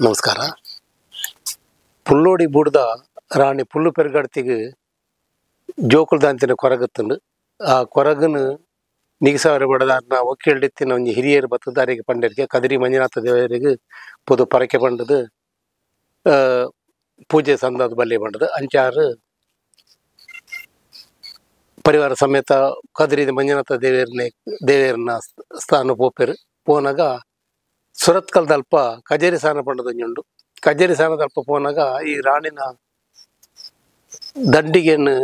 ನಮಸ್ಕಾರ. ಪುಲ್ಲೋಡಿ ಬೂಡ್ದ ರಾಣಿ ಪುಲ್ಲು ಪೆರ್ಗಡ್ತಿಗೆ ಜೋಕುಲ್ದಾಂತಿನ ಕೊರಗತ್ತಂಡು ಆ ಕೊರಗನು ನಿಗಸವರ ಬಡದಾರ್ನ ಒಕ್ಕಿಲ್ಡಿತ್ತಿನ ಒಂಜಿ ಹಿರಿಯರು ಬತ್ತದಾರಿಗೆ ಪಂಡರಿಗೆ ಕದಿರಿ ಮಂಜುನಾಥ ದೇವರಿಗೆ ಪೊದು ಪರಕೆ ಪಂಡದು ಪೂಜೆ ಸಂದದ ಬಲ್ಲೆ ಪಂಡದು ಅಂಚಾರು ಪರಿವಾರ ಸಮೇತ ಕದಿರಿ ಮಂಜುನಾಥ ದೇವೇರ್ನ ಸ್ಥಾನ ಪೋಪೆರು ಪೋನಾಗ ಸುರತ್ಕಲ್ದಲ್ಪ ಕಜೇರಿ ಸಾನ ಪಂಡದೊಂಜುಂಡು. ಕಜೇರಿ ಸಾನದಲ್ಪ ಪೋನಾಗ ಈ ರಾಣಿನ ದಂಡಿಗೆಯನ್ನು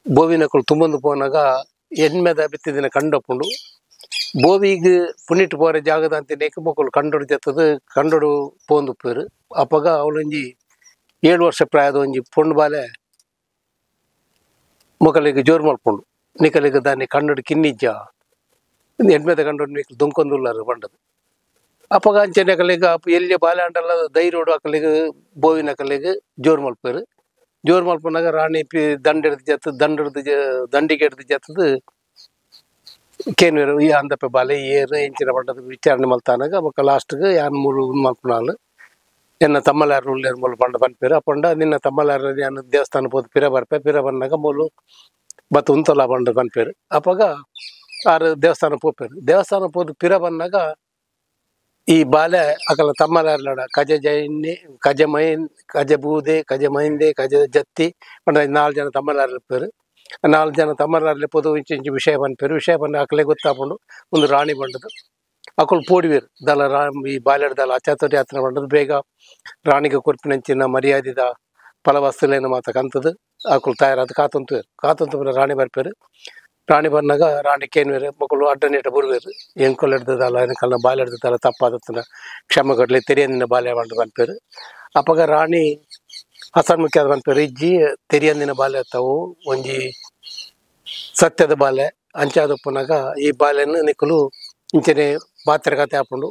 ಬೋವಿನಕುಲು ತುಂಬೊಂದು ಪೋನಾಗ ಎಣ್ಮೆದ ಬಿತ್ತಿದಿನ ಕಂಡಪುಂಡು. ಬೋವಿಗೆ ಪುಣ್ಣಿಟ್ಟು ಪೋರೆ ಜಾಗದ ಅಂತ ನೇಕಮಕ್ಕಳು ಕಂಡೊಡು ಜತ್ತದು ಕಂಡೊಡು ಪೋಂದು ಪೇರು. ಅಪ್ಪಗ ಅವಳೊಂಜಿ 7 ವರ್ಷ ಪ್ರಾಯದ ಒಂಜಿ ಪೊಣ್ಣು ಬಾಲೆ ಮೊಕಲಿಗೆ ಜೋರು ಮಲ್ಪುಂಡು. ನಿಕಲಿಗೆ ದಾನಿ ಕಣ್ಣಡು ಕಿನ್ನಿಜ್ಜ ಎಣ್ಮೆದ ಕಂಡೊಡು ನಿಕಲು ದುಂಕೊಂದುಲ್ಲಾರು ಪಂಡದು. ಅಪ್ಪಗ ಅಂಚನೆ ಅಕಲಿಗೆ ಎಲ್ಲಿ ಬಾಲೆ ಅಂಡಲ್ಲ ಧೈರ್ಯೋಡು ಅಕಲಿಗೆ ಬೋವಿನ ಅಕಲಿಗೆ ಜೋರು ಮಲ್ಪೇರು. ಜೋರು ಮಲ್ಪನಾಗ ರಾಣಿ ಪಿ ದಂಡ ಹಿಡ್ದು ಜತ್ತ ದಂಡ ಹಿಡ್ದು ದಂಡಿಗೆ ಹಿಡ್ದು ಜತ್ತದು ಕೇನ್ವೇರು ಈ ಅಂದಪ್ಪೆ ಬಾಲೆ ಏರು ಎಂಚಿನ ಪಂಡದ ವಿಚಾರಣೆ ಮಲ್ತಾನಾಗ ಬೊಕ್ಕ ಲಾಸ್ಟ್ಗೆ ಯಾನ್ ಮೂರು ಮಲ್ಪನಾಲು ಎನ್ನ ತಮ್ಮಲಾರು ಉಳ್ಳೇರು ಮೂಲು ಪಂಡ ಪನ್ಪೇರು. ಅಪ್ಪಂಡ ನಿನ್ನ ತಮ್ಮಲಾರು ಯಾನ್ ದೇವಸ್ಥಾನ ಪೋದು ಪಿರ ಬರ್ಪೆ ಪಿರ ಬಂದಾಗ ಮೂಲು ಬತ್ತು ಉಂತಲ ಪಂಡ ಪನ್ಪೇರು. ಅಪ್ಪಗ ಆರು ದೇವಸ್ಥಾನ ಪೋಪೇರು. ದೇವಸ್ಥಾನ ಪೋದು ಪಿರ ಬಂದಾಗ ಈ ಬಾಲೆ ಅಕಲ ತಮ್ಮಲಾರ್ಲಡ ಕಜ ಜೈನಿ ಕಜ ಮೈನ್ ಕಜ ಬೂದೆ ಕಜ ಮೈಂದೆ ಕಜ ಜತ್ತಿ ಪಂಡ 4 ಜನ ತಮ್ಮಲಾರ್ಲಿಪ್ಪೇರು. 4 ಜನ ತಮ್ಮಲಾರ್ಲಿ ಪೋದು ಇಂಚು ಇಂಚು ವಿಷಯ ಪನ್ಪೇರು. ವಿಷಯ ಬಂದು ಅಕಲೆ ಗೊತ್ತಾಪುಂಡು ಒಂದು ರಾಣಿ ಬಂಡದು ಅಕುಲು ಪೋಡಿವೇರು ದಲ ರಾ ಈ ಬಾಲ್ಯದ ದಲ ಅಚಾತುರ್ಯ ಯಾತ್ರೆ ಬಂಡದು ಬೇಗ ರಾಣಿಗೆ ಕೊರ್ಪಿನಂಚಿನ ಮರ್ಯಾದಿದ ಫಲವಸ್ತುಲೇನು ಮಾತ ಕಂತದು ಅಕುಲು ತಯಾರಾದ ಕಾತಂತುವೇರು. ಕಾತಂತು ರಾಣಿ ಬರ್ಪೇರು. ರಾಣಿ ಬಂದಾಗ ರಾಣಿ ಕೇನ್ವೇರು ಮಕ್ಕಳು ಅಡ್ಡ ನೀಟ ಬರುವೇರು. ಎಂಕೊಲ್ ಹಿಡ್ದದಲ್ಲ ಎನಕಲ್ನ ಬಾಲ್ಯ ಹಿಡ್ದದಲ್ಲ ತಪ್ಪಾದತ್ತನ ಕ್ಷಮ ಕೊಡ್ಲಿ ತೆರಿಯಂದಿನ ಬಾಲ್ಯ ಬಂದು ಪನ್ಪೇರು. ಅಪ್ಪಗ ರಾಣಿ ಹಸನ್ ಮುಖ್ಯ ಪನ್ಪೇರು ಇಜ್ಜಿ ತೆರಿಯಂದಿನ ಬಾಲ್ಯ ತಾವು ಒಂಜಿ ಸತ್ಯದ ಬಾಲ್ಯ ಅಂಚಾದಪ್ಪನಾಗ ಈ ಬಾಲ್ಯನ ನಿಕ್ಕಲು ಇಂಚನೆ ಪಾತ್ರೆಗಾತೆ ಹಾಕೊಂಡು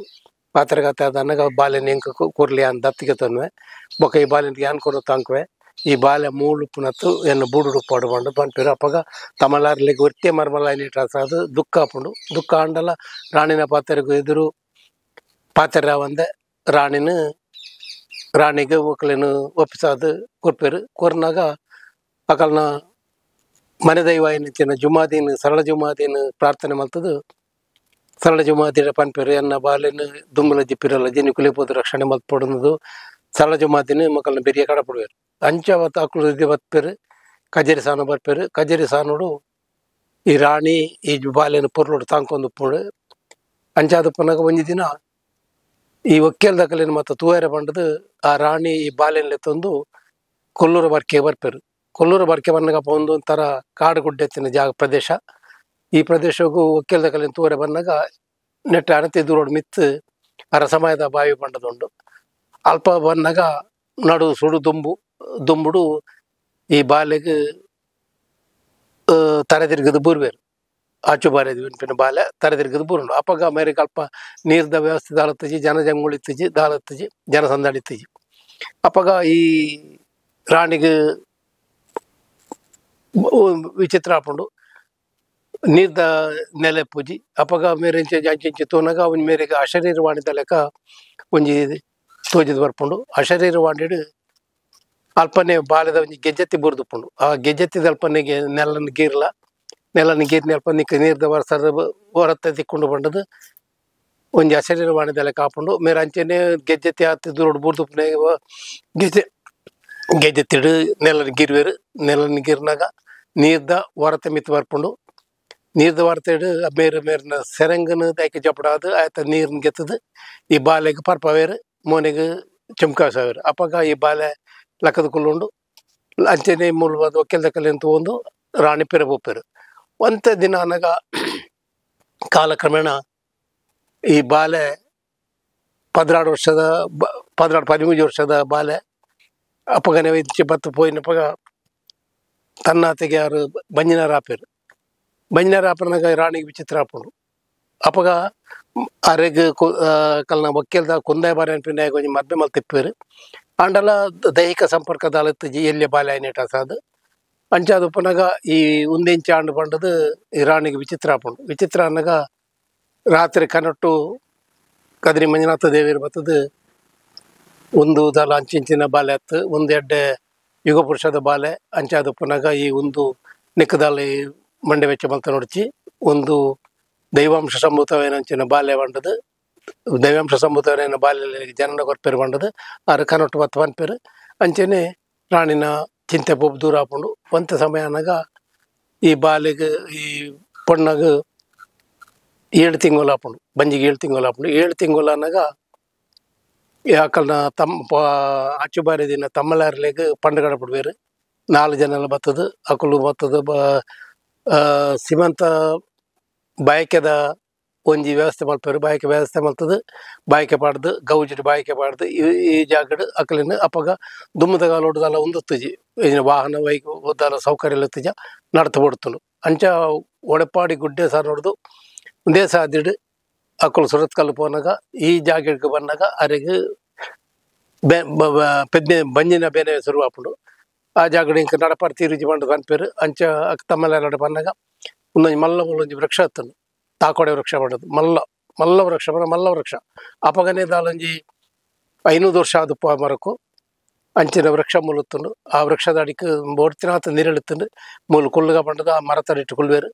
ಪಾತ್ರೆಗಾತೆ ಆದನಾಗ ಬಾಲ್ಯನ ಎಂಕ ಕೊರ್ಲಿ ಅನ್ ದತ್ತಿಗೆ ತನ್ವೆ ಬೊಕ್ಕ ಈ ಬಾಲ್ಯನ ಯಾನ್ ಕೊಡು ತಾಂಕುವೆ ಈ ಬಾಲ್ಯ ಮೂಳುಪ್ಪುನತ್ತು ಎನ್ನ ಬೂಡು ಪಾಡು ಪಂಡು ಪನ್ಪೇರು. ಅಪ್ಪಗ ತಮಲಾರ್ಲಿಗೆ ಒತ್ತೆ ಮರ್ಮಲಾಯಿನ ಅದು ದುಃಖ ಹಾಪುಂಡು. ದುಃಖ ಆಂಡಲ ರಾಣಿನ ಪಾತ್ರೆಗೂ ಎದುರು ಪಾತ್ರೆ ಒಂದೆ ರಾಣಿನ ರಾಣಿಗೆ ಒಕ್ಕಲೇನು ಒಪ್ಪಿಸಾದು ಕೊರ್ಪೇರು. ಕೊರ್ನಾಗ ಅಕಲ್ನ ಮನೆ ದೈವ ಏನಿತ್ತಿನ ಜುಮಾದೀನ ಸರಳ ಜುಮಾದೀನ ಪ್ರಾರ್ಥನೆ ಮಲ್ತದು ಸರಳ ಜುಮಾದಿನ ಪನ್ಪೇರು ಎನ್ನ ಬಾಲ್ಯನ ದುಮ್ಮಲಜ್ಜಿ ಪಿರಲಜ್ಜಿ ನಿಕುಲಿ ಪೋದು ರಕ್ಷಣೆ ಮಲ್ಪೊಡುದು ಸರಳ ಜುಮಾದಿನ ಮಕ್ಕಳನ್ನ ಬೆರಿಯ ಕಡಪಡುವೇರು. ಅಂಚ ಅಕುಲು ಇದು ಬತ್ಪೇರು ಕಜೇರಿ ಸಾನು ಬರ್ಪೇರು. ಕಜೇರಿ ಸಾನುಡು ಈ ರಾಣಿ ಈ ಬಾಲ್ಯನ ಪೊರ್ಲುಡು ತಾಂಕೊಂದು ಪೋಡು ಅಂಚಾದಪ್ಪನಾಗ ಒಂಜಿ ದಿನ ಈ ಒಕ್ಕೇಲ್ದಕಲೇನು ಮತ್ತು ತೂಯರೆ ಬಂಡದು ಆ ರಾಣಿ ಈ ಬಾಲ್ಯನ ತಂದು ಕೊಲ್ಲೂರು ಬರ್ಕೆ ಬರ್ಪೇರು. ಕೊಲ್ಲೂರು ಬರ್ಕೆ ಬಂದಾಗಪ್ಪ ಒಂದು ಒಂಥರ ಕಾಡು ಗುಡ್ಡೆ ಜಾಗ ಪ್ರದೇಶ. ಈ ಪ್ರದೇಶಕ್ಕೂ ಒಕ್ಕೇಲ್ದಕಲೇನು ತೂವರೆ ಬಂದಾಗ ನೆಟ್ಟ ಅಣತಿ ದೂರೋಡು ಮಿತ್ತು ಅರಸಮಯದ ಬಾವಿ ಬಂಡದುಂಡು. ಅಲ್ಪ ಬಂದಾಗ ನಡು ಸುಡು ದುಂಬು ದುಂಬುಡು ಈ ಬಾಲೆಗೆ ತರೆ ತಿರುಗದು ಬೂರ್ವೇರು. ಆಚು ಬಾರಿ ಪಿನ ಬಾಲೆ ತರೆ ತಿರುಗದು ಬೂರುಂಡು. ಅಪ್ಪಗ ಮೇರೆಗೆ ಅಲ್ಪ ನೀರ್ದ ವ್ಯವಸ್ಥೆ ದಾಲತ್ತಜಿ ಜನ ಜಂಗುಳಿತ್ತಜಿ ದಾಲತ್ತಜಿ ಜನ ಸಂದಡಿತ್ತಜಿ. ಅಪ್ಪಗ ಈ ರಾಣಿಗೆ ವಿಚಿತ್ರ ಆಪುಂಡು ನೀರ್ದ ನೆಲೆ ಪೂಜಿ. ಅಪ್ಪಗ ಮೇರೆ ಇಂಚೆ ಅಂಚೆ ತೋನಾಗ ಅವನ ಮೇರೆಗೆ ಅಶರೀರವಾಣಿದ ಲೆಕ್ಕ ಒಂಜಿ ತೋಜಿದ ಬರ್ಪುಂಡು. ಅಶರೀರವಾಣಿಡು ಅಲ್ಪನೆ ಬಾಲ್ಯದ ಒಂಜಿ ಗೆಜ್ಜೆತ್ತಿ ಬುರ್ದುಪ್ಪುಂಡು. ಆ ಗೆಜ್ಜೆತ್ತಿದ ಅಲ್ಪನೆಗೆ ನೆಲನ್ನು ಗೀರ್ಲ ನೆಲನ್ನು ಗೀರ್ನ ಅಲ್ಪ ನಿಕ್ಕ ನೀರ್ದ ವರ್ಸರ ಹೊರತ್ತೆ ತಿಕ್ಕೊಂಡು ಬಂಡದು ಒಂಜಿ ಅಶರೀರವಾಣಿದ ಲೆಕ್ಕ ಆಪುಂಡು. ಮೇರೆ ಅಂಚೆನೆ ಗೆಜ್ಜೆತ್ತಿ ಆತಿ ದೂರೋಡು ಬುರ್ದುಪ್ಪನೆ ಗೆಜ್ಜೆ ಗೆಜ್ಜೆತ್ತಿಡು ನೆಲನ್ನು ಗೀರ್ವೇರು. ನೆಲನ್ನು ಗೀರ್ನಾಗ ನೀರ್ದ ಹೊರತೆ ಮಿತ್ತು ಬರ್ಪುಂಡು. ನೀರ್ದ ವಾರ್ತೆಡು ಮೇರು ಮೇರಿನ ಸೆರಂಗನ ದೈಕ ಜಪಡಾದು ಆಯ್ತ ನೀರ್ನ ಗೆತ್ತದು ಈ ಬಾಲೆಗೆ ಪರ್ಪವೇರು ಮೋನೆಗೆ ಚುಮ್ಕಾಸವೇರು. ಅಪ್ಪಗ ಈ ಬಾಲೆ ಲಕ್ಕದ ಕುಲ್ಲುಂಡು ಅಂಚೆನೆ ಮೂಲವಾದ ಒಕ್ಕೆಲ್ದ ತಗೊಂಡು ರಾಣಿ ಪಿರ ಬೋಪೇರು. ಒಂತ ದಿನ ಅನಗ ಕಾಲಕ್ರಮೇಣ ಈ ಬಾಲೆ 14 ವರ್ಷದ 14-13 ವರ್ಷದ ಬಾಲೆ ಅಪ್ಪಗನೆ ಇಂಚೆ ಬತ್ತು ಪೋಯಿನಪ್ಪಗ ತನ್ನಾತೆಗೆ ಯಾರು ಬಂಜಿನಾರ ಆಪೇರು. ಬಂಜಿನಾರ ಆಪನಾಗ ರಾಣಿಗೆ ವಿಚಿತ್ರ ಆಪುಂಡು. ಅಪ್ಪಗ ಅರೆಗ್ ಕಲ್ನ ಒಕ್ಕೆಲ್ದ ಕೊಂದಾಯ ಬಾರಿ ಅನ್ಪಿನಾಗ ಒಂಜಿ ಮದ್ಮೆ ಮಲ್ತಿಪ್ಪೇರು. ಆಂಡಲ ದೈಹಿಕ ಸಂಪರ್ಕ ದಾಲತ್ತಜಿ ಎಲ್ಲಿ ಬಾಲೆ ಐನೇಟ ಸಾದು ಅಂಚಾದ ಉಪ್ಪನಾಗ ಈ ಉಂದೆಂಚ ಆಂಡು ಪಂಡದು ಈ ರಾಣಿಗೆ ವಿಚಿತ್ರ ಆಪುಂಡು. ವಿಚಿತ್ರ ಅನ್ನಾಗ ರಾತ್ರಿ ಕನಟ್ಟು ಕದ್ರಿ ಮಂಜುನಾಥ ದೇವಿಯರು ಬತ್ತದು ಒಂದು ದಲ ಅಂಚಿಂಚಿನ ಬಾಲೆ ಅತ್ತು ಒಂದು ಎಡ್ಡೆ ಯುಗ ಪುರುಷದ ಬಾಲೆ ಅಂಚಾದ ಪುನಗ ಈ ಒಂದು ನಿಕ್ಕದಾಲಿ ಮಂಡೆ ವೆಚ್ಚ ಮಲ್ತ ನೋಡ್ಚಿ ಒಂದು ದೈವಾಂಶ ಸಂಭೂತವೇನಂಚಿನ ಬಾಲೆ ಬಂಡದು ದೈವಾಂಶ ಸಂಭೂತವೇನ ಬಾಲೆ ಜನನ ಕೊರ್ಪೇರು ಬಂಡದು ಆರು ಕನೊಟ್ಟು ಬತ್ತು ಪನ್ಪೇರು ಅಂಚೆನೆ ರಾಣಿನ ಚಿಂತೆ ಪೋಪ್ ದೂರ ಆಪುಂಡು ಒಂತೆ ಸಮಯ ಅನಗ ಈ ಬಾಲೆಗ್ ಈ ಪೊಣ್ಣಗ್ 7 ತಿಂಗಳು ಆಪುಂಡು ಬಂಜಿಗೆ 7 ತಿಂಗಳು ಆಪುಂಡು 7 ತಿಂಗಳು ಅನಗ ಯಾಕಲ್ನ ತಮ್ಮ ಆಚು ಬಾರಿ ದಿನ ತಮ್ಮಲಾರ್ಲೆಗ್ ಪಂಡುಗಡ ಬಿಡ್ಬೇರು 4 ಜನ ಬತ್ತದು ಅಕುಲು ಬತ್ತದು ಸೀಮಂತ ಬಾಯಕೆದ ಒಂಜಿ ವ್ಯವಸ್ಥೆ ಮಲ್ಪೇರು ಬಾಯಕೆ ವ್ಯವಸ್ಥೆ ಮಲ್ತದು ಬಾಯಕೆ ಪಾಡ್ದು ಗೌಜಿಡ್ ಬಾಯಕೆ ಪಾಡ್ದು ಈ ಜಾಗಡ್ ಅಕಲಿನ ಅಪಗ ದುಮ್ಮದ ಕಾಲೋಡ್ದಲ್ಲ ಉಂದೊತ್ತುಜಿ ವಾಹನ ವೈಕ್ ಓದಾಲ ಸೌಕರ್ಯ ಇತ್ತುಜ ನಡತು ಬಿಡ್ತುಂಡು ಅಂಚ ಒಡಪಾಡಿ ಗುಡ್ಡೆ ಸಹ ನೋಡ್ದು ಒಂದೇ ಸಾದಿಡು ಅಕುಲು ಸುರತ್ಕಲ್ಲು ಪೋನಾಗ ಈ ಜಾಗಕ್ಕೆ ಬಂದಾಗ ಅರೆಗ್ ಪೆದ್ನೆ ಬಂಜಿನ ಬೇನೆ ಶುರು ಆಪುಂಡು ಆ ಜಾಗಡ್ ಇಂಕ ನಡಪಾರ್ ತೀರುಜಿ ಬಂಡು ಪನ್ಪೇರು ಅಂಚ ತಮ್ಮಲೆಲ್ಲ ಬಂದಾಗ ಒಂದೊಂಜಿ ಮಲ್ಲ ಒಂಜಿ ವೃಕ್ಷ ಹತ್ತುಂಡು ತಾಕೋಡೆ ವೃಕ್ಷ ಪಂಡದು ಮಲ್ಲ ಮಲ್ಲ ವೃಕ್ಷ ಪಂಡ ಮಲ್ಲ ವೃಕ್ಷ ಅಪಗನೇ ದಾಲೊಂಜಿ 500 ವರ್ಷ ಆದುಪ್ಪ ಮರಕು ಅಂಚಿನ ವೃಕ್ಷ ಮೂಲುತ್ತುಂಡು ಆ ವೃಕ್ಷದ ಅಡಿಕ್ ಬೋಡ್ತಿನಾತ ನೀರೆಳುತ್ತುಂಡು ಮೂಲು ಕುಲ್ಲುಗ ಪಂಡದು ಆ ಮರತಡಿಟ್ಟು ಕುಲ್ವೇರು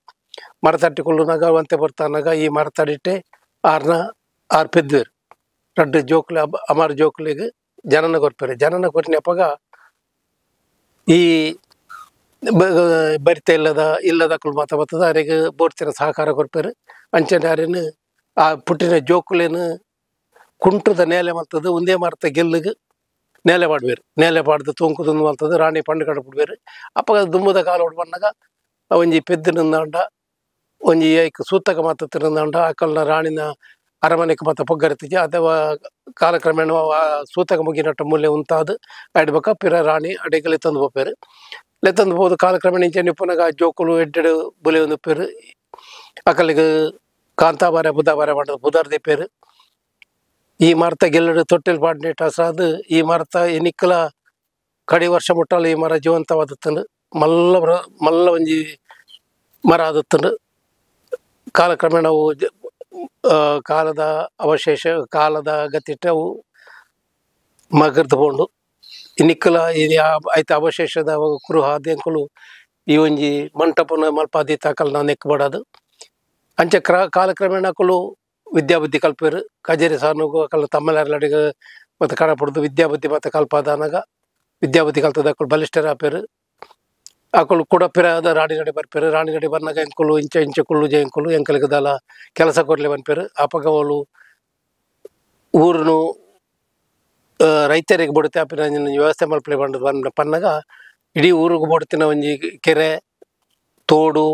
ಮರತಟ್ಟಿ ಕುಲ್ಲುನಾಗ ಒಂತೆ ಬರ್ತಾನಾಗ ಈ ಮರತಡಿಟ್ಟೆ ಆರ್ನ ಆರ್ ಪೆದ್ವೇರು ರಡ್ಡು ಜೋಕ್ಲೆ ಅಮಾರ್ ಜೋಕ್ಲೆಗ್ ಜನನ ಕೊರ್ಪೇರು ಜನನ ಕೊರ್ನಿ ಅಪಗ ಈ ಬರಿತ ಇಲ್ಲದ ಇಲ್ಲದಕ್ಕಲು ಮಾತ ಬರ್ತದ ಅರೆಗ್ ಬೋಡ್ತಿನ ಸಹಕಾರ ಕೊರ್ಪೇರು ಅಂಚನೆ ಅರೇನು ಆ ಪುಟ್ಟಿನ ಜೋಕುಲೇನು ಕುಂಟದ ನೇಲೆ ಮಲ್ತದ ಒಂದೇ ಮರತ ಗೆಲ್ಲುಗ್ ನೇಲೆ ಪಾಡ್ಬೇರು ನೇಲೆ ಪಾಡ್ದು ತೂಂಕುದೊಂದು ಮಲ್ತದ ರಾಣಿ ಪಂಡು ಕಡಪಿಡ್ಬೇರು ಅಪಗ ದುಮ್ಮದ ಕಾಲ ಬಂದಾಗ ಒಂಜಿ ಪೆದ್ದು ನಿಂದಾಂಡ ಒಂಜಿ ಐಕ್ ಸೂತಕ ಮಾತ ತಿರುಂದಾಂಡ ಅಕಲ್ನ ರಾಣಿನ ಅರಮನೆಗೆ ಮಾತ ಪೊಗ್ಗರಿತಿಜಿ ಅಥವಾ ಕಾಲಕ್ರಮೇಣ ಸೂತಕ ಮುಗಿನಟ್ಟ ಮೂಲೆ ಉಂತಾದು ಅಡ್ಬಕ ಪಿರ ರಾಣಿ ಅಡಿಗೆ ಲೆತ್ತೊಂದು ಪೋಪೇರು ಲೆತ್ತೊಂದು ಪೋದು ಕಾಲಕ್ರಮೇಣ ಇಂಚೆ ನಿಪ್ಪುನಗ ಜೋಕುಲು ಎಡ್ಡೆಡು ಬುಲೆ ಒಂದು ಪೇರು ಅಕಲಿಗೆ ಕಾಂತಾಬಾರೆ ಬುದ್ದಾಬಾರೆ ಪಂಡದು ಬುದಾರ್ ದೀಪೇರು ಈ ಮರತ ಗೆಲ್ಲಡು ತೊಟ್ಟಿಲ್ ಪಾಡ್ನೇಟ ಸಾದು ಈ ಮರತ ಎನಿಕ್ಕಲ ಕಡಿ ವರ್ಷ ಮುಟ್ಟಲ ಈ ಮರ ಜೀವಂತವಾದತ್ತಂಡು ಮಲ್ಲ ಮಲ್ಲ ಒಂಜಿ ಮರ ಆದತ್ತಂಡು ಕಾಲಕ್ರಮೇಣ ಅವು ಕಾಲದ ಅವಶೇಷ ಕಾಲದ ಗತಿಟ್ಟು ಅವು ಮಗರ್ದು ಪೋಂಡು ನಿಕ್ಕಲ ಐತ ಅವಶೇಷದ ಕುರುಹ ಎಂಕುಲು ಈ ಒಂಜಿ ಮಂಟಪನ ಮಲ್ಪಾದಿ ತಾಕಲ್ ನೆಕ್ಕಬಾಡದು ಅಂಚೆ ಕಾಲಕ್ರಮೇಣ ಅಕುಲು ವಿದ್ಯಾಬುದ್ಧಿ ಕಲ್ಪೇರು ಕಜೇರಿ ಸಾನುಗು ಅಕಲ್ ತಮ್ಮಲಾರ್ಲಡಿಗೆ ಮತ್ತು ಕಡಪಡ್ದು ವಿದ್ಯಾಬುದ್ಧಿ ಮತ್ತು ಕಲ್ಪಾದನಗ ವಿದ್ಯಾಬುದ್ಧಿ ಕಲ್ತದ ಅಕುಲು ಬಲಿಷ್ಠರ ಆಪೇರು ಅಕುಲು ಕೂಡ ಪಿರಾದ ರಾಣಿಗಡೆ ಬರ್ಪೇರು ರಾಣಿಗಡೆ ಬರ್ನಾಗ ಎಂಕುಲು ಇಂಚ ಇಂಚ ಕುಳ್ಳು ಜಯಂಕುಲು ಎಂಕಲಿಗೆ ದಾಲ ಕೆಲಸ ಕೊರ್ಲೆ ಬನ್ಪೇರು ಅಪಗವಲು ಊರುನು ರೈತರಿಗೆ ಬಡುತ್ತೆ ಆಪಿನ ವ್ಯವಸ್ಥೆ ಮಲ್ಪಲೆ ಬಂದು ಬಂದ ಪನ್ನಗ ಇಡೀ ಊರಿಗೆ ಬಡ್ತಿನ ಒಂಜಿ ಕೆರೆ ತೋಡು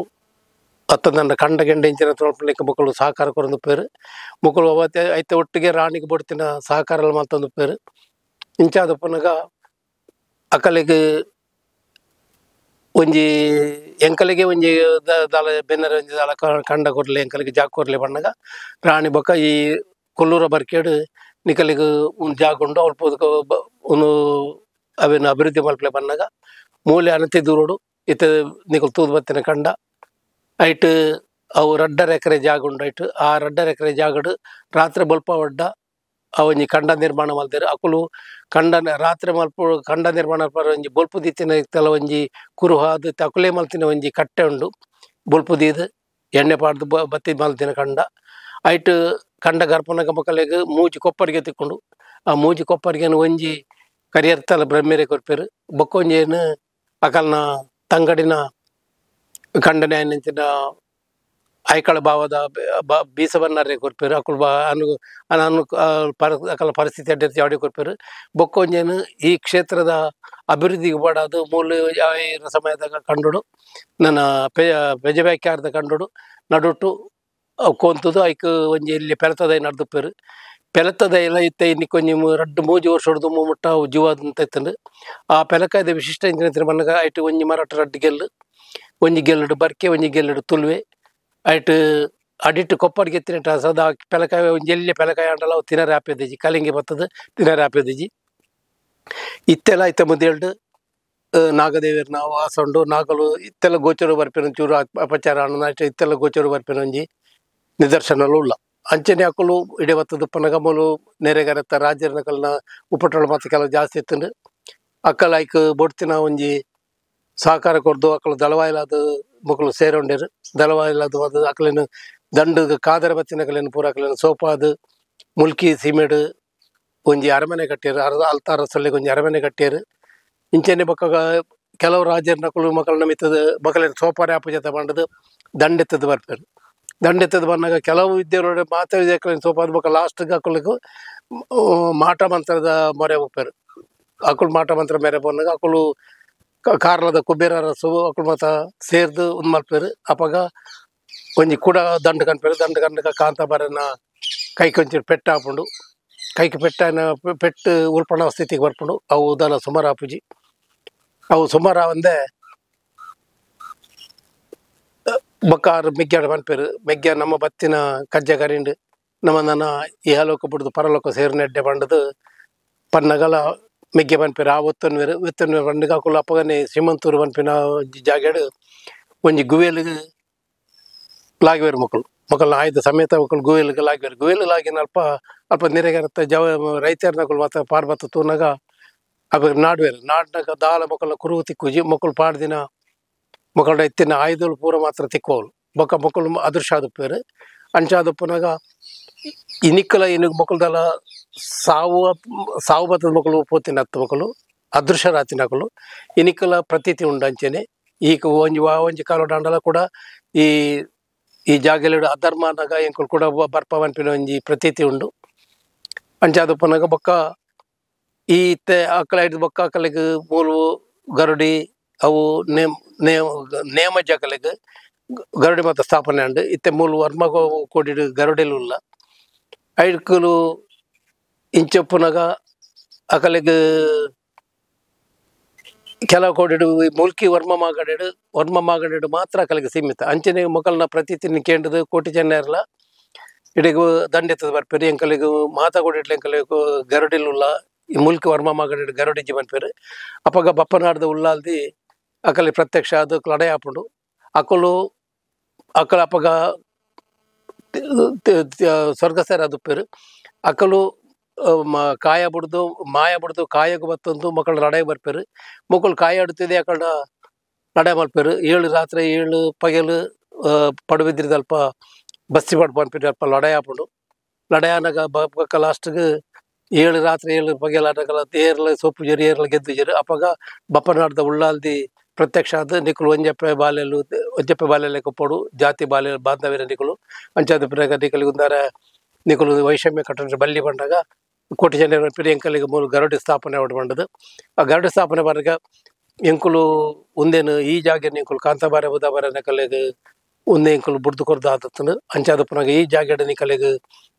ಅತ್ತಂದ ಕಂಡ ಗೆಂಡ ಇಂಚಿನ ತೋಳ್ಪಲಿಕ್ಕೆ ಮಕ್ಕಳು ಸಹಕಾರ ಕೊರೊಂದು ಪೇರು ಮಕ್ಕಳು ಅವತ್ತೆ ಐತೆ ಒಟ್ಟಿಗೆ ರಾಣಿಗೆ ಬಡ್ತಿನ ಸಹಕಾರ ಮಲ್ತೊಂದು ಪೇರು ಇಂಚಾದ ಪನ್ನಗ ಅಕಲಿಗೆ ಒಂಜಿ ಎಂಕಲಿಗೆ ಒಂಜಿ ದಾಲ ಬೆನ್ನರ ಒಂಜಿ ದಾಲ ಕಂಡ ಕೊರ್ಲೆ ಎಂಕಲಿಗೆ ಜಾಗ ಕೊರ್ಲೆ ಬಣ್ಣಗ ರಾಣಿ ಬೊಕ್ಕ ಈ ಕೊಲ್ಲೂರ ಬರ್ಕೇಡು ನಿಕಲಿಗೆ ಒಂದು ಜಾಗ ಉಂಡು ಅಲ್ಪ ಒಂದು ಅವೇನು ಅಭಿವೃದ್ಧಿ ಮಲ್ಪಲೆ ಬಣ್ಣಗ ಮೂಲೆ ಅನತಿ ದೂರೋಡು ಇತ್ತ ನಿಕಲ್ ತೂದು ಬತ್ತಿನ ಕಂಡ ಐಟ್ ಅವು 2.5 ಎಕರೆ ಜಾಗ ಉಂಡು ಐಟ್ ಆ 2.5 ಎಕರೆ ಜಾಗಡು ರಾತ್ರಿ ಬಲ್ಪ ಒಡ್ಡ ಆ ಒಂಜಿ ಕಂಡ ನಿರ್ಮಾಣ ಮಲ್ತೇರು ಅಕುಲು ಕಂಡ ರಾತ್ರಿ ಮಲ್ಪ ಕಂಡ ನಿರ್ಮಾಣ ಒಂಜಿ ಬೊಲ್ಪು ದೀತಿನ ಇತ್ತಲ ಒಂಜಿ ಕುರುಹ ಅದು ಅಕುಲೇ ಮಲ್ತಿನ ಒಂಜಿ ಕಟ್ಟೆ ಉಂಡು ಬೊಲ್ಪು ದೀದು ಎಣ್ಣೆ ಪಾಡ್ದು ಬತ್ತಿ ಮಲ್ತಿನ ಕಂಡ ಐಟ್ ಕಂಡ ಗರ್ಪನ ಮಕ್ಕಳಿಗೆ ಮೂಜಿ ಕೊಪ್ಪರಿಗೆ ತಿಕ್ಕೊಂಡು ಆ ಮೂಜಿ ಕೊಪ್ಪರಿಗೆನು ಒಂಜಿ ಕರಿಯರ್ತಲ ಬ್ರಹ್ಮೇರೆ ಕೊರ್ಪೇರು ಬೊಕ್ಕೊಂಜೇನು ಅಕಲ್ನ ತಂಗಡಿನ ಖಂಡನೆ ಅಂಚಿನ ಐಕಳ ಭಾವದ ಬೀಸಬನ್ನಾರೆ ಕೊರ್ಪೇರು ಅಕುಲು ಬಾ ಅನು ಅನು ಅಕಲ ಪರಿಸ್ಥಿತಿ ಅಡ್ಡಿ ಅಡಿ ಕೊರ್ಪೇರು ಬೊಕ್ಕೊಂಜೇನು ಈ ಕ್ಷೇತ್ರದ ಅಭಿವೃದ್ಧಿಗೆ ಬಾಡದು ಮೂಲ ಸಮಯದಾಗ ಕಂಡುಡು ನನ್ನ ಪೆಜವ್ಯಾಖ್ಯಾರದ ಕಂಡುಡು ನಡುಟು ಕೋಂತದು ಐಕ್ ಒಂಜಿ ಇಲ್ಲಿ ಪೆಲತದೈ ನಡ್ದುಪ್ಪೇರು ಪೆಲತದ ಎಲ್ಲ ಇತ್ತೆ ಇನ್ನಿಕೊಂಜಿ ರಡ್ಡು ಮೂಜಿ ವರ್ಷ ಹೊಡೆದು ಮುಟ್ಟ ಜೀವ ಅಂತ ಇತ್ತಂಡು ಆ ಪೆಲಕಾಯ್ದ ವಿಶಿಷ್ಟ ಇಂಚಿನ ಮನ್ನಗ ಐಟ್ ಒಂಜಿ ಮರಟ್ ರಡ್ಡು ಗೆಲ್ಲು ಒಂಜಿ ಗೆಲ್ಲುಡು ಬರ್ಕೆ ಒಂಜಿ ಗೆಲ್ಲುಡು ತುಲ್ವೆ ಐಟ್ ಅಡಿಟ್ಟು ಕೊಪ್ಪರಿಗೆ ತಿನ್ನಟ ಸದಾ ಪೆಲಕಾಯಿ ಒಂಜಿ ಎಲ್ಲಿ ಪೆಲಕಾಯಿ ಅಂಡಲ ಅವು ತಿನ್ನರೆ ಆಪೇದಿಜಿ ಕಲಿಂಗಿ ಬತ್ತದ ತಿನ್ನರೆ ಆಪೇದಿಜಿ ಇತ್ತೆಲ್ಲ ಐತೆ ಮುದ್ದೇಳ್ಡು ನಾಗದೇವಿಯರ್ನ ವಾಸ ಉಂಡು ನಾಗಲು ಇತ್ತೆಲ್ಲ ಗೋಚರ ಬರ್ಪಿನ ಚೂರು ಅಪಚಾರ ಅಣ್ಣ ಇತ್ತೆಲ್ಲ ಗೋಚರ ಬರ್ಪಿನ ಒಂಜಿ ನಿದರ್ಶನಲು ಉಲ್ಲ. ಅಂಚನೆ ಅಕುಲು ಇಡೆ ಬತ್ತದ ಪನಗ ಮೂಲು ನೆರೆಗರತ್ತ ರಾಜರನಕಲ್ನ ಉಪಟಳ ಮಾತ ಕೆಲವು ಜಾಸ್ತಿ ಇತ್ತಂಡು ಅಕ್ಕಲ ಐಕ್ ಬೊಡ್ತಿನ ಒಂಜಿ ಸಹಕಾರ ಕೊರ್ದು ಅಕಲು ದಳವಾಯಿಲಾದ ಮಕ್ಕಳು ಸೇರೊಂಡೇರು ದಳವಾಯಿಲಾದ ಅದು ಅಕಲೇನು ದಂಡು ಕಾದರ ಬತ್ತಿನಕಲೇನು ಪೂರ ಅಕಲೇನು ಸೋಪಾದು ಮುಲ್ಕಿ ಸೀಮೆಡು ಒಂಜಿ ಅರಮನೆ ಕಟ್ಟಿರು ಅಲ್ತಾರ ಸೊಲ್ಲೆಗೆ ಒಂಜಿ ಅರಮನೆ ಕಟ್ಟಿರು ಇಂಚನೆ ಬೊಕ್ಕ ಕೆಲವು ರಾಜರನಕಲು ಮಕ್ಕಳನ್ನ ಮಿತ್ತದ ಮಕ್ಕಳೇನು ಸೋಪಾರೆ ಅಪಜತ ಬಂಡದು ದಂಡೆತ್ತದ ಬರ್ಪೇರು ದಂಡೆತ್ತದ ಬಂದಾಗ ಕೆಲವು ವಿದ್ಯೆಯವರು ಮಾತಾ ವಿದ್ಯೆಗಳನ್ನು ಸೋಪಾದ ಬೊಕ್ಕ ಲಾಸ್ಟ್ಗೆ ಅಕುಲಿಗೆ ಮಾಟ ಮಂತ್ರದ ಮೊರೆ ಹೋಗ್ಪೇರು ಅಕುಲು ಮಾಟ ಮಂತ್ರ ಮೇರೆ ಬಂದಾಗ ಅಕುಲು ಕಾರ್ಲದ ಕುಬೇರ ಅರಸು ಅಕುಲು ಮಾತ ಸೇರ್ದು ಒಂದು ಮಲ್ಪೇರು ಅಪಗ ಒಂಜಿ ಕೂಡ ದಂಡು ಕನ್ಪೇರು ದಂಡು ಕಣ್ಣಗ ಕಾಂತಾಬಾರನ ಕೈಗೆ ಒಂಚೂರು ಪೆಟ್ಟು ಹಾಪುಂಡು ಕೈಗೆ ಪೆಟ್ಟನ ಪೆಟ್ಟು ಉಲ್ಪಣ ಸ್ಥಿತಿಗೆ ಬರ್ಪುಂಡು ಅವು ಉದಾಲ ಸುಮಾರು ಆಪುಜಿ ಅವು ಸುಮಾರು ಒಂದೇ ಬೊಕ್ಕ ಮೆಗ್ಯಾಡ ಪನ್ಪೇರು ಮೆಗ್ಯ ನಮ್ಮ ಬತ್ತಿನ ಕಜ್ಜ ಕರಿಂಡು ನಮ್ಮ ನನ್ನ ಇಹಲೋಕ ಬಿಡ್ದು ಪರಲೋಕ ಸೇರಿನೆಡ್ಡೆ ಬಂಡದು ಪನ್ನಗಲ ಮೆಗ್ಗೆ ಪನ್ಪೇರು ಆ ಒತ್ತನ್ವೇರು ಒತ್ತನ್ವೇರು ಪಂಡಗ ಅಕುಲು ಅಪ್ಪಗನೆ ಶ್ರೀಮಂತೂರು ಪನ್ಪಿನ ಜಾಗೆಡು ಒಂಜಿ ಗುವೆಲಿಗೆ ಲಾಗಿವೇರು ಮಕ್ಕಳು ಮಕ್ಕಳನ್ನ ಆಯ್ದ ಸಮೇತ ಮಕ್ಕಳು ಗುವೆಲ್ಗೆ ಲಾಗಿವೇರು ಗುವೆಲ್ ಲಾಗಿನ ಅಲ್ಪ ಅಲ್ಪ ನೆರೆಗರತ್ತ ಜವ ರೈತರನಕುಲು ಮಾತ ಪಾರ್ಬತ್ತ ತೂನಾಗ ಅವಾಗ ನಾಡ್ವೇರು ನಾಡ್ನಾಗ ದಾಲ ಮಕ್ಕಳ ಕುರುವು ತಿಕ್ಕುಜಿ ಮಕ್ಕಳು ಪಾಡ್ದಿನ ಮಕ್ಕಳ ಎತ್ತಿನ ಆಯುಧಗಳು ಪೂರ ಮಾತ್ರ ತಿಕ್ಕುವಳು ಬೊಕ್ಕ ಮಕ್ಕಳು ಅದೃಶ್ಯ ಆದುಪ್ಪೇರು ಅಂಚಾದಪ್ಪನಾಗ ಇನಿಕ್ಕಲ ಇನ್ನು ಮಕ್ಕಳದಲ್ಲ ಸಾವು ಸಾವು ಬತ್ತದ ಮಕ್ಕಳು ಪೋತಿನ ಹತ್ತು ಮಕ್ಕಳು ಅದೃಶ್ಯರಾತಿನಕಲು ಇನಿಕ್ಕಲ ಪ್ರತೀತಿ ಉಂಡು ಅಂಚೆನೆ ಈಗ ಒಂಜಿ ಒಂಜಿ ಕಾಲ ದಾಂಡಲ ಕೂಡ ಈ ಈ ಜಾಗೆಲೆಡು ಅಧರ್ಮನಾಗ ಎಂಕುಲು ಕೂಡ ಬರ್ಪ ಪನ್ಪಿನ ಒಂಜಿ ಪ್ರತೀತಿ ಉಂಡು ಅಂಚಾದಪ್ಪನಾಗ ಬೊಕ್ಕ ಈ ಇತ್ತೆ ಅಕ್ಕಲ ಹಿಡ್ದು ಬೊಕ್ಕ ಅಕ್ಕಲಿಗೆ ಮೂಲು ಗರುಡಿ ಅವು ನೇಮ ನೇಮ ನೇಮ ಜಾಗಲೆಗ್ ಗರುಡಿ ಮಾತ ಸ್ಥಾಪನೆ ಉಂಡು ಇತ್ತೆ ಮೂಲು ವರ್ಮ ಕೋಡಿಡು ಗರುಡಿಲು ಉಲ್ಲ ಐಡ್ಕುಲು ಇಂಚೊಪ್ಪುನಗ ಅಕಲೆಗ್ ಕೆಲವು ಕೋಡಿಡು ಮುಲ್ಕಿ ವರ್ಮ ಮಾಗಡೆಡು ವರ್ಮ ಮಾಗಡೆಡು ಮಾತ್ರ ಅಕಲೆಗ್ ಸೀಮಿತ ಅಂಚನೆ ಮೊಕಲ್ನ ಪ್ರತೀತಿನ ಕೇಂದ್ರದ ಕೋಟಿ ಚೆನ್ನೇರ್ಲ ಇಡೀಗ ದಂಡೆತ್ತದ ಬರ್ಪೇರು ಎಂಕಲಿಗ್ ಮಾತಾ ಕೋಡಿಡ್ಲ ಎಂಕಲಿಗ್ ಗರುಡಿಲು ಉಲ್ಲ ಈ ಮುಲ್ಕಿ ವರ್ಮ ಮಾಗಡೆಡು ಗರುಡಿಜ್ಜಿ ಪನ್ಪೇರು ಅಪಗ ಬಪ್ಪನಾಡ್ದ ಉಲ್ಲಾಲ್ದಿ ಅಕಲಿ ಪ್ರತ್ಯಕ್ಷ ಅದು ಲಡೈ ಆಪುಂಡು ಅಕಲು ಅಕಲ ಅಪಗ ಸ್ವರ್ಗಸೇರ ಅದುಪ್ಪೇರು ಅಕಲು ಕಾಯ ಬುಡ್ದು ಮಾಯ ಬುಡ್ದು ಕಾಯకు ಬತ್ತೊಂದು ಮಕ್ಕಳು ಲಡೈ ಬರ್ಪೇರು ಮಕ್ಕಳು ಕಾಯ ಆಡುತ್ತಿದೆ ಅಕಡ ಲಡೈ ಮಲ್ಪೇರು 7 ರಾತ್ರಿ 7 ಪಗೆಲು ಪಡುಬಿದ್ರಿದಲ್ಪ ಬಸ್ಸಿ ಪಡ್ ಪನ್ಪಿನ ಅಲ್ಪ ಲಡೈ ಆಪುಂಡು ಲಡೈ ಆನಾಗ ಬೊಕ್ಕ ಲಾಸ್ಟ್ಗೆ 7 ರಾತ್ರಿ 7 ಪಗೆಲು ಆನಾಗಲ ಏರ್ಲ ಸೊಪ್ಪು ಜರು ಏರ್ಲ ಗೆದ್ದು ಜರು ಅಪಗ ಬಪ್ಪನಾಡ್ದ ಉಳ್ಳಾಲ್ದಿ ಪ್ರತ್ಯಕ್ಷ ಆದ ನಿಕುಲು ಒಂಜಪ್ಪೆ ಬಾಲೆಲು ಒಂಜಪ್ಪೆ ಬಾಲೆಲೆ ಕೊಪ್ಪೋಡು ಜಾತಿ ಬಾಲೆ ಬಾಂಧವ್ಯರ ನಿಕುಲು ಅಂಚಾದ ಪಿರಗ ನಿಕಲಿಗೆ ಉಂದಾರ ನಿಕುಲು ವೈಷಮ್ಯ ಕಟ್ಟಂದ್ರೆ ಬಲ್ಲಿ ಬಂದಾಗ ಕೋಟಿ ಜನ ಪಿರಿಯಂಕಲಿಗೆ ಮೂರು ಗರುಡಿ ಸ್ಥಾಪನೆ ಬಂಡದು ಆ ಗರುಡಿ ಸ್ಥಾಪನೆ ಬರಗ ಎಂಕುಲು ಒಂದೇನು ಈ ಜಾಗೆ ಎಂಕುಲು ಕಾಂತಾಬಾರೆ ಬುದಾಬಾರೆ ನಕಲಿಗೆ ಒಂದೇ ಎಂಕುಲು ಬುಡ್ದು ಕೊರ್ದು ಆದತ್ತನು ಅಂಚಾದ ಪುನಗ ಈ ಜಾಗೆಡ ನಿಕಲಿಗೆ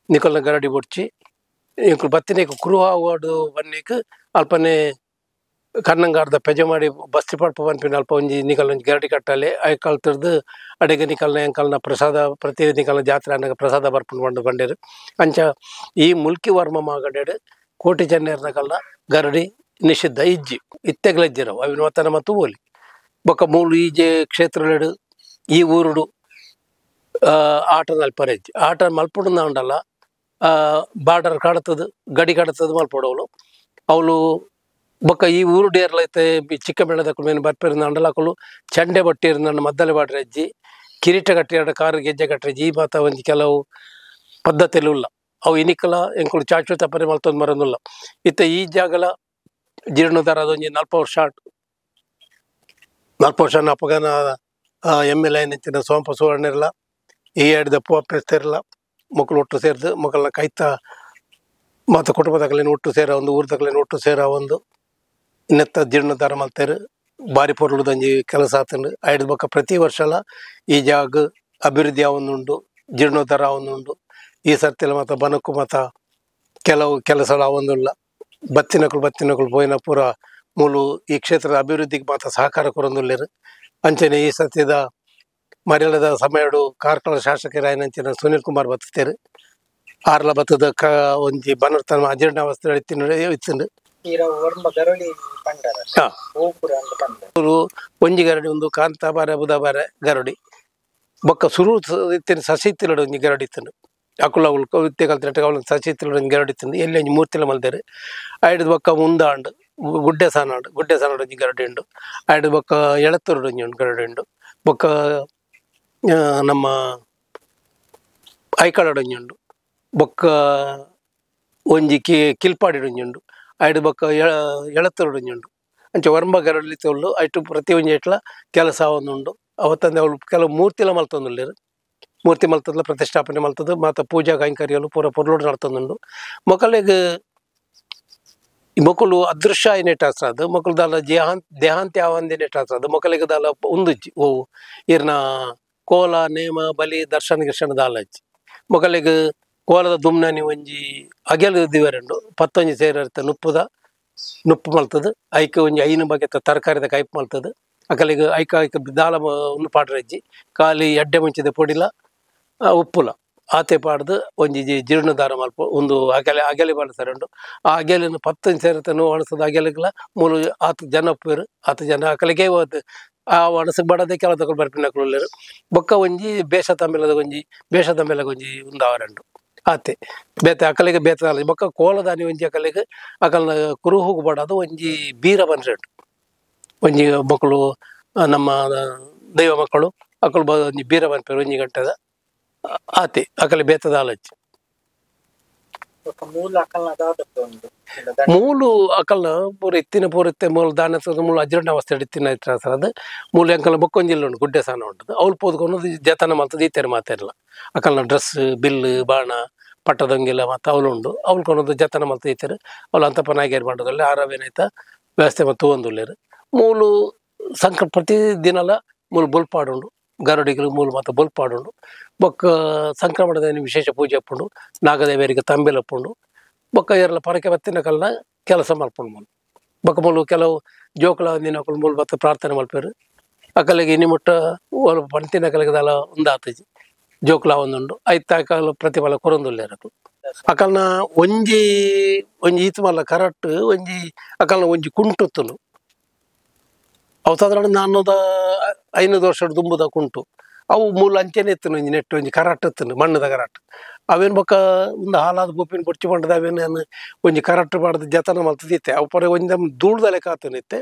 ನಿಕಲ್ನ ಗರಡಿ ಬೊಡ್ಚಿ ಎಂಕುಲು ಬತ್ತಿನೇಕ ಕುರುಹ ಓಡು ಬನ್ನಿಕ್ ಅಲ್ಪನೆ ಕನ್ನಂಗಾರ್ದ ಪೆಜೆ ಮಾಡಿ ಬಸ್ತಿ ಪಡ್ಪ ಪನ್ಪಿನ ಅಲ್ಪ ಒಂಜಿ ನಿಕಲ್ ಒಂಜಿ ಗರಡಿ ಕಟ್ಟಾಲೆ ಐಕಾಲ್ ತಿರ್ದು ಅಡೆಗೆ ನಿಕಲ್ನ ಎಂಕಲ್ನ ಪ್ರಸಾದ ಪ್ರತಿ ನಿಕಲ್ನ ಜಾತ್ರೆ ಅನ್ನಗ ಪ್ರಸಾದ ಬರ್ಪುಂಡು ಬಂದು ಬಂಡೇರು ಅಂಚ ಈ ಮುಲ್ಕಿ ವರ್ಮ ಮಾಗಡೆಡು ಕೋಟಿ ಚೆನ್ನೇರ್ನಕಲ್ನ ಗರಡಿ ನಿಷಿದ್ಧ ಇಜ್ಜಿ ಇತ್ತೆಗ್ಲಜ್ಜಿರವು ಅವಿನ ವತನ ಮತ್ತು ಓಲಿ ಬೊಕ್ಕ ಮೂಲು ಈ ಜೆ ಕ್ಷೇತ್ರಲೆಡು ಈ ಊರುಡು ಆಟ ನಲ್ಪರೆಜ್ಜಿ ಆಟ ಮಲ್ಪುಂಡು ಉಂಡಲ್ಲ ಬಾರ್ಡರ್ ಕಾಡ್ತದ ಗಡಿ ಕಾಡ್ತದ ಮಲ್ಪಡವಳು ಅವಳು ಬೊಕ್ಕ ಈ ಊರು ಡೇರ್ಲೈತೆ ಚಿಕ್ಕ ಮೇಳದಕ್ಕಳು ಮೇನು ಬರ್ಪೇರು ಅಂಡಲಕುಲು ಚಂಡೆ ಬಟ್ಟಿರು ನನ್ನ ಮದ್ದಲೆ ಬಾಡ್ರಜ್ಜಿ ಕಿರೀಟ ಕಟ್ಟಿಯಾಡ ಕಾರು ಗೆಜ್ಜೆ ಕಟ್ಟರೆಜ್ಜಿ ಈ ಮಾತ ಒಂಜಿ ಕೆಲವು ಪದ್ಧತಿಲು ಉಲ್ಲ ಅವು ಇನಿಕಲ ಎಂಕುಲು ಚಾಚು ತಪ್ಪನೆ ಮಲ್ತೊಂದು ಮರೊಂದುಲ್ಲ ಇತ್ತ ಈ ಜಾಗಲ ಜೀರ್ಣೋದ್ಧಾರ ಅದೊಂಜಿ 40 ವರ್ಷ 40 ವರ್ಷ ಅಪಗನ M L A ನಿಂತಿನ ಸೋಂಪ ಸುವರ್ಣಿರಲ್ಲ ಈ ಎಡ್ದ ಪೋಪಿಸ್ತಿರಲ್ಲ ಮಕ್ಕಳು ಒಟ್ಟು ಸೇರಿದು ಮಕ್ಕಳನ್ನ ಕೈತ ಮತ್ತು ಕುಟುಂಬದಕಲೇನು ಒಟ್ಟು ಸೇರ ಒಂದು ಊರ್ದಕಲೇನು ಒಟ್ಟು ಸೇರ ಒಂದು ಇನ್ನೆತ್ತ ಜೀರ್ಣೋದ್ಧಾರ ಮಲ್ತೇರು ಬಾರಿ ಪೊರ್ಲುದಂಜಿ ಕೆಲಸ ಆತಂಡು ಐದು ಬೊಕ್ಕ ಪ್ರತಿ ವರ್ಷಲ ಈ ಜಾಗ ಅಭಿವೃದ್ಧಿ ಆವೊಂದುಂಡು ಜೀರ್ಣೋದ್ಧಾರ ಆವೊಂದುಂಡು ಈ ಸರ್ತಿಲ ಮಾತ ಬನಕ್ಕು ಮಾತ ಕೆಲವು ಕೆಲಸಗಳು ಆವೊಂದುಲ್ಲ ಬತ್ತಿನಕುಲು ಬತ್ತಿನಕುಲು ಪೋಯಿನ ಪೂರ ಮೂಲು ಈ ಕ್ಷೇತ್ರದ ಅಭಿವೃದ್ಧಿಗೆ ಮಾತ ಸಹಕಾರ ಕೊರೊಂದುಲ್ಲೆರ್ ಅಂಚನೆ ಈ ಸತ್ಯದ ಮರ್ಯಾಲದ ಸಮಯಡು ಕಾರ್ಕಳ ಶಾಸಕರಾಯನಂಚಿನ ಸುನೀಲ್ ಕುಮಾರ್ ಬತ್ತೇರು ಆರ್ಲ ಬತ್ತದ ಕ ಒಂಜಿ ಬನರ್ತನ ಅಜೀರ್ಣಾವಸ್ಥೆ ಇತ್ತಿಂಡು ಒಂಜಿ ಗರಡಿ ಒಂದು ಕಾಂತಾಬಾರೆ ಬುಧಾಬಾರೆ ಗರಡಿ ಬೊಕ್ಕ ಸುರು ಇತ್ತಿನ ಸಸಿ ಇತ್ತಿನಡು ಒಂಜಿ ಗರಡಿ ಇತ್ತಂಡು ಅಕುಲ ಅವಳು ಇತ್ತೆ ಕಲ್ತಿನಟ್ಟ ಅವಳು ಸಚಿತ್ರ ಗರಡಿ ತಿಂದು ಎಲ್ಲಿ ಒಂಜಿ ಮೂರ್ತಿಲ ಮಲ್ದೇರು ಐಡ್ದು ಬೊಕ್ಕ ಮುಂದಾಂಡು ಗುಡ್ಡೆ ಸಾನಾಡು ಗುಡ್ಡೆ ಸಾನಾಡು ಒಂಜಿ ಗರಡಿ ಉಂಡು ಐಡ್ದು ಬೊಕ್ಕ ಎಳತ್ತೂರು ಒಂಜಿ ಉಂಡು ಗರಡಿ ಉಂಡು ಬೊಕ್ಕ ನಮ್ಮ ಐಕಳಡು ಒಂಜಿ ಉಂಡು ಬೊಕ್ಕ ಒಂಜಿ ಕಿಲ್ಪಾಡಿ ಒಂಜಿ ಉಂಡು ಐಡು ಬೊಕ್ಕ ಎಳತ್ತೂರು ಒಂಜಿ ಉಂಡು ಅಂಚ ಒರಂಬ ಗರಡಿ ತೋಳು ಐಟು ಪ್ರತಿ ಒಂಜಿ ಎಟ್ಲ ಕೆಲಸ ಒಂದುಂಡು ಅವತ್ತಂದೆ ಅವಳು ಕೆಲವು ಮೂರ್ತಿಲ ಮಲ್ತೊಂದುಲ್ಲೇರು ಮೂರ್ತಿ ಮಲ್ತದ್ಲ ಪ್ರತಿಷ್ಠಾಪನೆ ಮಲ್ತದ್ದು ಮಾತ ಪೂಜಾ ಕೈಂಕರ್ಯಲು ಪೂರ ಪೊರ್ಲೋಡು ನಡ್ತೊಂದುಂಡು ಮೊಕಲೆಗ್ ಈ ಮೊಕಲು ಅದೃಶ್ಯ ನೆಟ್ಟಾಸ್ರಾದು ಮೊಕಲು ದಾಲ ದೇಹಾಂತ್ಯ ಆವಂದಿ ನೆಟ್ಟಾಸ್ರಾದು ಮೊಕಲಿಗೆ ದಾಲ ಉಂದುಜ್ಜಿ ಓ ಇರ್ನ ಕೋಲ ನೇಮ ಬಲಿ ದರ್ಶನ ಗಿರ್ಶನ ದಾಲ ಅಜ್ಜಿ ಮೊಕಲಿಗೆ ಕೋಲದ ದುಮ್ನಾನಿ ಒಂಜಿ ಅಗೆಲ್ ದಿವರೆಂಡು ಪತ್ತೊಂಜಿ ಸೇರಿರ್ತ ನುಪ್ಪುದ ನುಪ್ಪು ಮಲ್ತದು ಐಕ್ ಒಂಜಿ ಐನು ಬಗೆತ ತರಕಾರಿದ ಕೈಪ್ ಮಲ್ತದು ಅಕಲಿಗೆ ಐಕ ಐಕ ದಾಲ ಒಂದು ಪಾಡ್ರಜ್ಜಿ ಖಾಲಿ ಎಡ್ಡೆ ಮುಂಚಿದ ಪೊಡಿಲ ಉಪ್ಪುಲ ಆತೆ ಪಾಡ್ದು ಒಂಜಿ ಜೀರ್ಣೋದ್ಧಾರ ಮಲ್ಪ ಒಂದು ಅಗಲೆ ಅಗಲಿ ಬಳಸರುಂಡು ಆ ಅಗೆಲಿನ ಪತ್ತೊಂಜಿ ಸೇರತ ನೋವು ಅಣಸದ ಅಗೆಲಿಗ್ಲ ಮೂಲು ಆತ ಜನ ಉಪ್ಪೇರು ಆತ ಜನ ಅಕಲಿಗೆ ಹೋತು ಆ ಒಣಸಕ್ಕೆ ಬಡದೆ ಕೆಲವು ತಕೊಂಡು ಬರ್ಪಿನಕುಲು ಬೊಕ್ಕ ಒಂಜಿ ಬೇಷ ತಂಬೆಲದ ಒಂಜಿ ಬೇಷ ತಂಬೆಲಗ ಒಂಜಿ ಉಂದಾವರಂಡು ಆತೆ ಬೇತೆ ಅಕಲಿಗೆ ಬೇತೆ ಬೊಕ್ಕ ಕೋಲದಾನಿ ಒಂಜಿ ಅಕಲಿಗೆ ಅಕಲ್ನ ಕುರುಹುಗು ಬಡದು ಒಂಜಿ ಬೀರ ಬಂದ್ರೆಂಡು ಒಂಜಿ ಮಕ್ಕಳು ನಮ್ಮ ದೈವ ಮಕ್ಕಳು ಅಕಲು ಒಂಜಿ ಬೀರ ಬಂದ್ಪೇರು ಒಂಜಿ ಗಂಟೆದ ಆತೆ ಅಕಲಿ ಬೇತದ ಆಲಚ್ಚಿ ಮೂಲು ಅಕಲ್ನ ಪೂರ ಇತ್ತಿನ ಪೂರ ಇತ್ತೆ ಮೂಲ ದಾನ ಮೂಲ ಅಜೀರ್ಣ ಅವಸ್ಥೆ ಇತ್ತಿನ ಅದು ಮೂಲ ಅಂಕಲ್ನ ಬೊಕ್ಕೊಂಜಿಲ್ಲ ಉಂಟು ಗುಡ್ಡೆ ಸಾನ ಉಂಟು ಅವ್ಲು ಪೋದ್ಕೊಂಡು ಜತನ ಮಲ್ತದ ಈತೆರ್ ಮಾತೆರ್ಲ ಅಕಲ್ನ ಡ್ರೆಸ್ ಬಿಲ್ ಬಾಣ ಪಟ್ಟದೊಂಗಿಲ್ಲ ಮತ್ತು ಅವಳು ಉಂಡು ಅವ್ಲು ಕೊನೊಂದು ಜತನ ಮಲ್ತ ಈತೆರ್ ಅವಳು ಅಂತಪ್ಪ ನಾಯಕರು ಮಾಡೋದಲ್ಲಿ ಆರವೇನೈತ ವ್ಯವಸ್ಥೆ ಮತ್ತು ಒಂದುಲ್ಲೇರು ಮೂಲು ಸಂಕ ಪ್ರತಿ ದಿನಲ ಮೂಲು ಬೊಲ್ಪಾಡುಂಡು ಗರುಡಿಗಳು ಮೂಲು ಮತ್ತು ಬೊಲ್ಪಾಡುಂಡು ಬೊಕ್ಕ ಸಂಕ್ರಮಣದ ವಿಶೇಷ ಪೂಜೆ ಅಪ್ಪುಂಡು ನಾಗದೇವರಿಗೆ ತಂಬೆಲಪ್ಪುಂಡು ಬೊಕ್ಕ ಎರಲ ಪರಕೆ ಬತ್ತಿನ ಕಲ್ನ ಕೆಲಸ ಮಲ್ಪುಂಡು ಮೂಲು ಬೊಕ್ಕ ಮೂಲು ಕೆಲವು ಜೋಕುಲ ದಿನಕುಲು ಮೂಲು ಬತ್ತ ಪ್ರಾರ್ಥನೆ ಮಲ್ಪೇರು ಅಕಲಿಗೆ ಇನಿ ಮುಟ್ಟ ಪಂತಿನ ಕಲಿಗೆ ದಾಲ ಒಂದಾತಜಿ ಜೋಕುಲ ಒಂದುಂಡು ಐತ ಅಕಲ್ ಪ್ರತಿಫಲ ಕೊರೊಂದುಲ್ಲೇರು ಅಕಲು ಅಕಲ್ನ ಒಂಜಿ ಒಂಜಿ ಈತ್ ಮಲ್ಲ ಕರಟ್ ಒಂಜಿ ಅಕಲ್ನ ಒಂಜಿ ಕುಂಟುತ್ತುನು ಅವು ಸಾಧಾರಣ 400-500 ವರ್ಷ ದುಂಬುದ ಕುಂಟು ಅವು ಮೂಲ ಅಂಚೆನೆ ಇತ್ತನು ಒಂಜಿ ನೆಟ್ಟು ಒಂಜಿ ಕರಾಟ್ ಇತ್ತನು ಮಣ್ಣದ ಕರಾಟ್ ಅವೇನು ಬೊಕ್ಕ ಒಂದು ಹಾಲಾದ ಗೋಪಿನ ಬೊಚ್ಚಿ ಪಂಡದ ಅವೇನು ಒಂಜಿ ಕರಾಟ್ ಪಾಡ್ದು ಜತನ ಮಲ್ತದಿತ್ತೆ ಅವು ಪರ ಒಂಜಿ ದೂಳ್ದ ಲೆಕ್ಕ ಆತನಿತ್ತೆ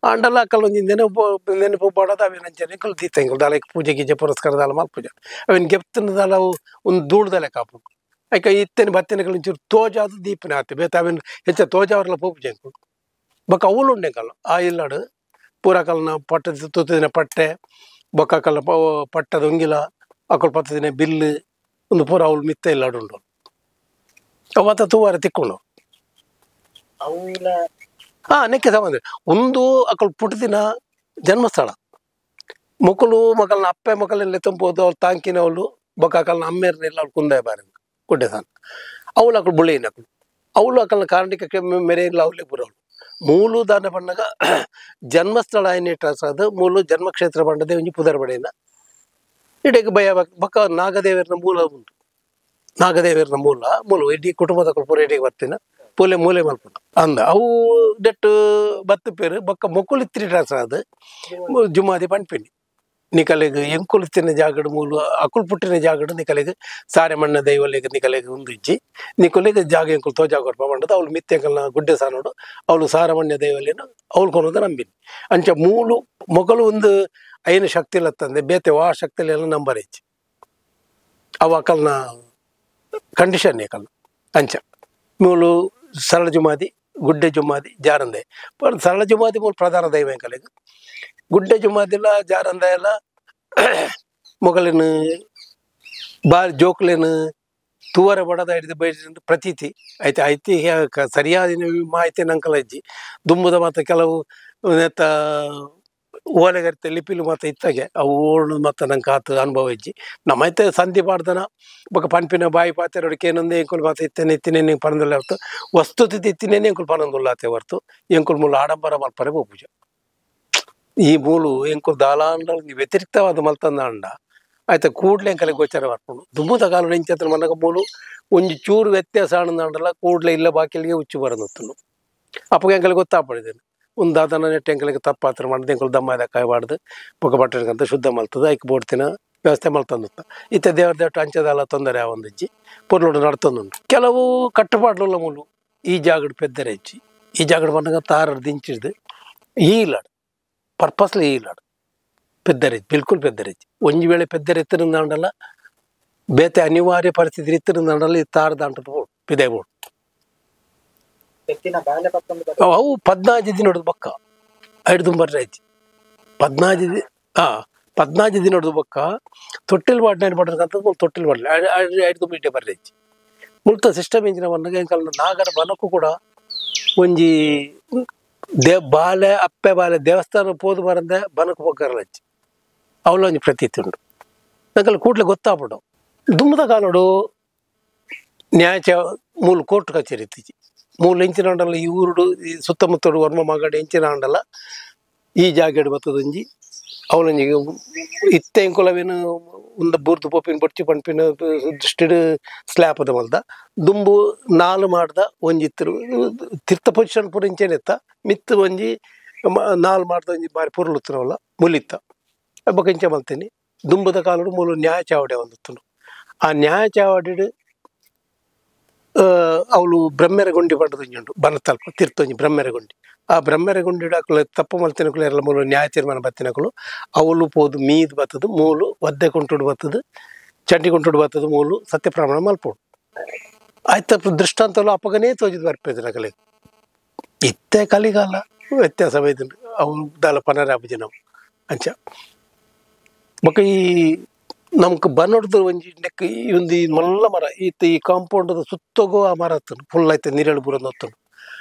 ಆಂಡಲ ಅಕಲ್ ಒಂಜಿ ನೆನಪು ನೆನಪು ಬಾಡೋದು ಅವೇನು ಅಂಚೆನೆ ಎಂಕುಲು ದೀತ ಎಂಕುಲು ದಾಲಕ್ಕೆ ಪೂಜೆ ಗೀಜೆ ಪುರಸ್ಕಾರ ದಾಲ ಮಲ್ಪೂಜೆ ಅವೇನು ಗೆಪ್ತನ ದಾಲ ಅವು ಒಂದು ದೂಳ್ದ ಲೆಕ್ಕ ಆಪುಂಡು ಐಕ ಇತ್ತೇನೆ ಬತ್ತಿನ ಒಂಚೂರು ತೋಜಾದ ದೀಪನೆ ಆತೆ ಬೇತೆ ಅವೇನು ಹೆಚ್ಚ ತೋಜಾವರ್ಲ ಪೋಪುಜೆ ಎಂಕುಲು ಬೊಕ್ಕ ಅವುಲು ಉಂಡು ಎಂಕಲ್ ಆ ಇಲ್ಲಡು ಪೂರ ಕಲ್ನ ಪಟ್ಟ ತುತ್ತಿನ ಪಟ್ಟೆ ಬೊಕ್ಕ ಕಲ್ಲ ಪಟ್ಟದ ಉಂಗಿಲ ಅಕಲ್ ಪತ್ತದಿನ ಬಿಲ್ಲು ಒಂದು ಪೂರ ಅವಳು ಮಿತ್ತ ಇಲ್ಲ ಉಂಡು ಅವತ್ತ ತೂವಾರ ತಿಕ್ಕೊಂಡು ಹಾ ನೆಕ್ಕೆ ಸಂಬಂಧ ಒಂದು ಅಕಲ್ ಪುಟ್ಟದಿನ ಜನ್ಮಸ್ಥಳ ಮಕ್ಕಳು ಮಕ್ಕಳನ್ನ ಅಪ್ಪೆ ಮಕ್ಕಳೆಲ್ಲ ತುಂಬೋದು ಅವ್ಳು ತಾಂಕಿನವಳು ಬೊಕ್ಕ ಅಕಲ್ನ ಅಮ್ಮೇರ್ನೆಲ್ಲ ಅವಳು ಕುಂದಾಯ ಬಾರಿ ಗುಡ್ಡೆ ಸಾನ ಅವಳು ಅಕಳು ಬುಳಿನ ಅಕಳು ಅವಳು ಅಕಲ್ನ ಕಾರಣಿಕ ಮೇರೆ ಇಲ್ಲ ಅವಳೇ ಬರೋಳು ಮೂಲು ದಾನ ಪಣ್ಣಗ ಜನ್ಮಸ್ಥಳ ಅದು ಮೂಲು ಜನ್ಮಕ್ಷೇತ್ರ ಪಂಡದೆ ಒಂಜಿ ಪುದರ್ ಬಡೆಯನ ಇಡೀ ಭಯ ಬಕ್ಕ ನಾಗದೇವರನ ಮೂಲ ಉಂಟು ನಾಗದೇವರನ ಮೂಲ ಮೂಲ ಇಡೀ ಕುಟುಂಬದ ಪೂರ ಇಡೀ ಬರ್ತೀನ ಪೂಲೆ ಮೂಲೆ ಮಲ್ಪುನ ಅಂದ ಅವು ನೆಟ್ಟು ಬತ್ತು ಪೇರು ಬೊಕ್ಕ ಮೊಕ್ಕುಲು ಇತ್ತಿರಿ ಅದು ಜುಮಾದಿ ಪನ್ಪಿನಿ ನಿಕಲೆಗ್ ಎಂಕುಲು ತಿನ್ನ ಜಾಗಡ್ ಮೂಲು ಅಕುಲು ಪುಟ್ಟಿನ ಜಾಗಡ್ ನಿಕಲೆಗ್ ಸಾರೆ ಮಣ್ಣ ದೈವಲೆಗ್ ನಿಕಲೆಗ್ ಉಂದಿಜ್ಜಿ ನಿಕುಲೆಗ್ ಜಾಗ ಎಂಕುಲು ತೋಜಾ ಕೊರ್ಪ ಪಂಡದ ಅವಳು ಮಿತ್ತೆಂಕಲ್ನ ಗುಡ್ಡೆ ಸಾನೋಡು ಅವಳು ಸಾರಮಣ್ಯ ದೈವಲೇನು ಅವಳು ಕೊನೋದು ನಂಬಿನಿ ಅಂಚ ಮೂಲು ಮೊಗಲು ಒಂದು ಐನು ಶಕ್ತಿ ಇಲ್ಲ ಬೇತೆ ವಾ ಶಕ್ತಿಲೆಲ್ಲ ನಂಬರ್ ಇಜ್ಜಿ ಅವು ಅಕಲ್ನ ಕಂಡೀಷನ್ ಏಕಲ್ನ ಅಂಚ ಮೂಲು ಸರಳ ಜುಮಾದಿ ಗುಡ್ಡೆ ಜುಮಾದಿ ಜಾರಂದೆ ಸರಳ ಜುಮಾದಿ ಮೂಲು ಪ್ರಧಾನ ದೈವ ಎಂಕಲೆಗ್ ಗುಡ್ಡೆ ಜುಮಾದಿಲ್ಲ ಜಾರಂದ ಎಲ್ಲ ಮೊಗಲಿನ ಬಾರಿ ಜೋಕ್ಲೇನು ತೂವರ ಬಡದ ಹಿಡಿದು ಬೈದ ಪ್ರತೀತಿ ಐತೆ ಐತಿಹ್ಯ ಸರಿಯಾದ ಮಾಹಿತಿ ನಂಕಲ ಇಜ್ಜಿ ದುಂಬುದ ಮಾತ್ರ ಕೆಲವು ನೆತ್ತ ಓಲೆಗರಿತ ಲಿಪಿಲು ಮಾತ್ರ ಇತ್ತಾಗೆ ಅವು ಓಳು ಮತ್ತು ನಂಗೆ ಆತು ಅನುಭವ ಇಜ್ಜಿ ನಮ್ಮೈತೆ ಸಂಧಿ ಪಾಡ್ದನ ಬೊಕ ಪನ್ಪಿನ ಬಾಯಿ ಪಾತೆರೊಡಿಕೆ ಏನೊಂದು ಎಂಕುಲು ಮಾತ್ರ ಇತ್ತೇನೆ ಇತ್ತಿನೇ ಪನೊಂದುಲ್ಲ ಹೊರ್ತು ವಸ್ತುತಿಥಿ ಇತ್ತಿನೇನೆ ಎಂಕುಲು ಪನೊಂದುಲ್ಲಾತೆ ಹೊರ್ತು ಎಂಕುಲು ಮೂಲ ಆಡಂಬರ ಮಲ್ಪರೆ ಪೋಪುಜ ಈ ಮೂಲು ಎಂಕುಲು ದಾಲಾಂಡ ವ್ಯತಿರಿಕ್ತವಾದ ಮಲ್ತಂದಾಂಡ ಆಯ್ತಾ ಕೂಡ್ಲೆ ಎಂಕಲೆ ಗೋಚರ ಬರ್ಪುಂಡು ದುಂಬುದ ಕಾಲಡ್ ಇಂಚತ್ರ ಮನಗ ಮೂಲು ಒಂಜಿ ಚೂರು ವ್ಯತ್ಯಾಸ ಆಣಂದಾಂಡಲ ಕೂಡ್ಲೆ ಇಲ್ಲ ಬಾಕಿಲಿಗೆ ಉಚ್ಚು ಬರನೊತ್ತುಂಡು ಅಪ್ಪಗ ಎಂಕಲೆ ಗೊತ್ತಾಪಡಿದ್ದೇನೆ ಒಂದು ದಾದನ ನೆಟ್ಟು ಎಂಕಲಿಗೆ ತಪ್ಪಾತ್ರ ಮಾಡಿದ ಎಂಕುಲು ದಮ್ಮ ಕಾಯ್ಬಾರ್ದು ಬೊಕ ಬಟ್ಟೆಗಂತ ಶುದ್ಧ ಮಲ್ತದ ಐಕ್ ಬೋಡ್ತಿನ ವ್ಯವಸ್ಥೆ ಮಲ್ತಂದುತ್ತ ಇತ್ತೆ ದೇವರ ದೇವಟ ಅಂಚದಲ್ಲ ತೊಂದರೆ ಒಂದಿಜ್ಜಿ ಪೊರ್ಲುಡು ನಡ್ತೊಂದುಂಡು ಕೆಲವು ಕಟ್ಟುಪಾಡ್ಲುಲ್ಲ ಮೂಲು ಈ ಜಾಗಡ್ ಪೆದ್ದರೆ ಇಜ್ಜಿ ಈ ಜಾಗಡ್ ಬಂದಾಗ ತಾರಡ್ ದಿಂಚಿಡ್ದು ಈಲಾಡ್ ಪರ್ಪಸ್ಲಿ ಈಲಾಡ್ ಪೆದ್ದರೆ ಬಿಲ್ಕುಲ್ ಪೆದ್ದರೆ ಇಜ್ಜಿ ಒಂಜಿ ವೇಳೆ ಪೆದ್ದರೆ ಇತ್ತಿರಂದಾಂಡಲ ಬೇತೆ ಅನಿವಾರ್ಯ ಪರಿಸ್ಥಿತಿ ಇತ್ತಿರಂದಾಂಡಲ ಈ ತಾರ ದಾಂಟದ ಬೋಡು ಪಿದೆ ಬೋಡು ಅವು 14 ದಿನ ಹೊಡೆದು ಬಕ್ಕ ಐದು ಬರ್ರೆ ಐತಿ 14 14 ದಿನ ಹೊಡೆದು ಬಕ್ಕ ತೊಟ್ಟಿಲ್ ಬಾಡ್ನ ಬಾಡ್ರಕ್ಕಂತ ತೊಟ್ಟಿಲ್ ಬಾಡ್ಲಿ ಐದು ಇಟ್ಟೆ ಬರ್ರೆ ಐತಿ ಮುಲ್ತ ಸಿಸ್ಟಮ್ ಇಂಜಿನ ಬಂದಾಗ ಎಂಕಲ್ನ ನಾಗರ ಬನಕ್ಕೂ ಕೂಡ ಒಂಜಿ ಬಾಲೆ ಅಪ್ಪೆ ಬಾಲೆ ದೇವಸ್ಥಾನ ಪೋದು ಬರಂದೆ ಬನಕು ಬಗ್ಗರಲ್ಲ ಹಚ್ಚಿ ಅವಳ ಒಂಜಿ ಪ್ರತೀತಿ ಉಂಟು ನಂಕಲ್ಲಿ ಕೂಡ್ಲೆ ಗೊತ್ತಾಗ್ಬಿಡು ದುಮ್ಮದ ಕಾಲೋಡು ನ್ಯಾಯ ಮೂಲ ಕೋರ್ಟ್ ಕಚೇರಿ ಇತ್ತೀಚೆ ಮೂಲ ಇಂಚಿನ ಅಂಡಲ್ಲ ಈ ಊರುಡು ಈ ಸುತ್ತಮುತ್ತಡು ವರ್ಮ ಮಗಡು ಇಂಚಿನ ಅಂಡಲ್ಲ ಈ ಜಾಗೆಡು ಬತ್ತದೊಂಜಿ ಅವಳೊಂಜಿ ಇತ್ತೆ ಎಂಕುಲವೇನು ಉಂದ ಬೂರ್ದು ಪೋಪಿನ ಬೊಡ್ಚಿ ಪಂಪಿನ ದೃಷ್ಟಿಡು ಸ್ಲ್ಯಾಪದ ಮಲ್ದ ದುಂಬು ನಾಲು ಮಾಡ್ದ ಒಂಜಿ ಇತ್ತರು ತಿರ್ತ ಪೊಸಿಷನ್ ಪೂರ ಇಂಚೇನೆ ಇತ್ತ ಮಿತ್ತು ಒಂಜಿ ನಾಲು ಮಾಡ್ದ ಒಂಜಿ ಬಾರಿ ಪೊರ್ಲುತ್ತನವಲ್ಲ ಮುಲಿತ್ತ ಬೊಕ ಇಂಚ ಮಲ್ತೀನಿ ದುಂಬುದ ಕಾಲಡು ಮೂಲು ನ್ಯಾಯ ಚಾವಡೆ ಒಂದಿತ್ತನು ಆ ನ್ಯಾಯ ಚಾವಡಿಡು ಅವಳು ಬ್ರಹ್ಮೆರ ಗುಂಡಿ ಪಂಡದೊಂಜಿ ಉಂಟು ಬನತಲ್ಪ ತಿರ್ತೊಂಜಿ ಬ್ರಹ್ಮೆರ ಗುಂಡಿ ಆ ಬ್ರಹ್ಮೆರ ಗುಂಡಿ ಅಕುಲು ತಪ್ಪು ಮಲ್ತಿನಕುಲು ಎಲ್ಲ ಮೂಲು ನ್ಯಾಯ ತೀರ್ಮಾನ ಬತ್ತಿನಕುಲು ಅವಳು ಪೋದು ಮೀದ್ ಬತ್ತದು ಮೂಲು ಒದ್ದೆ ಕುಂಟುಡು ಬತ್ತದು ಚಂಡಿ ಕುಂಟುಡು ಬತ್ತದು ಮೂಲು ಸತ್ಯಪ್ರಮಾಣ ಮಲ್ಪೋಡು ಆಯ್ತ ದೃಷ್ಟಾಂತಲು ಅಪ್ಪಗನೇ ತೋಜಿದ್ ಬರ್ಪೇದು ನಕಲೆ ಇತ್ತೆ ಕಲಿಗಾಲ ವ್ಯತ್ಯಾಸ ಬೈದು ಅವು ದಾಲ ಪನರ ಆಪುಜಿ ನಾವು ಅಂಚ ಬೊಕ ಈ ನಮ್ಗೆ ಬನ್ನೊಡ್ದು ಒಂಜಿ ನೆಕ್ ಈ ಒಂದು ಈ ಮಲ್ಲ ಮರ ಈತ ಈ ಕಾಂಪೌಂಡ್ ಸುತ್ತೋಗೋ ಆ ಮರ ಹತ್ತನು ಫುಲ್ ಐತೆ ನೀರೇಳು ಬೂರನ್ನು ಹೊತ್ತನು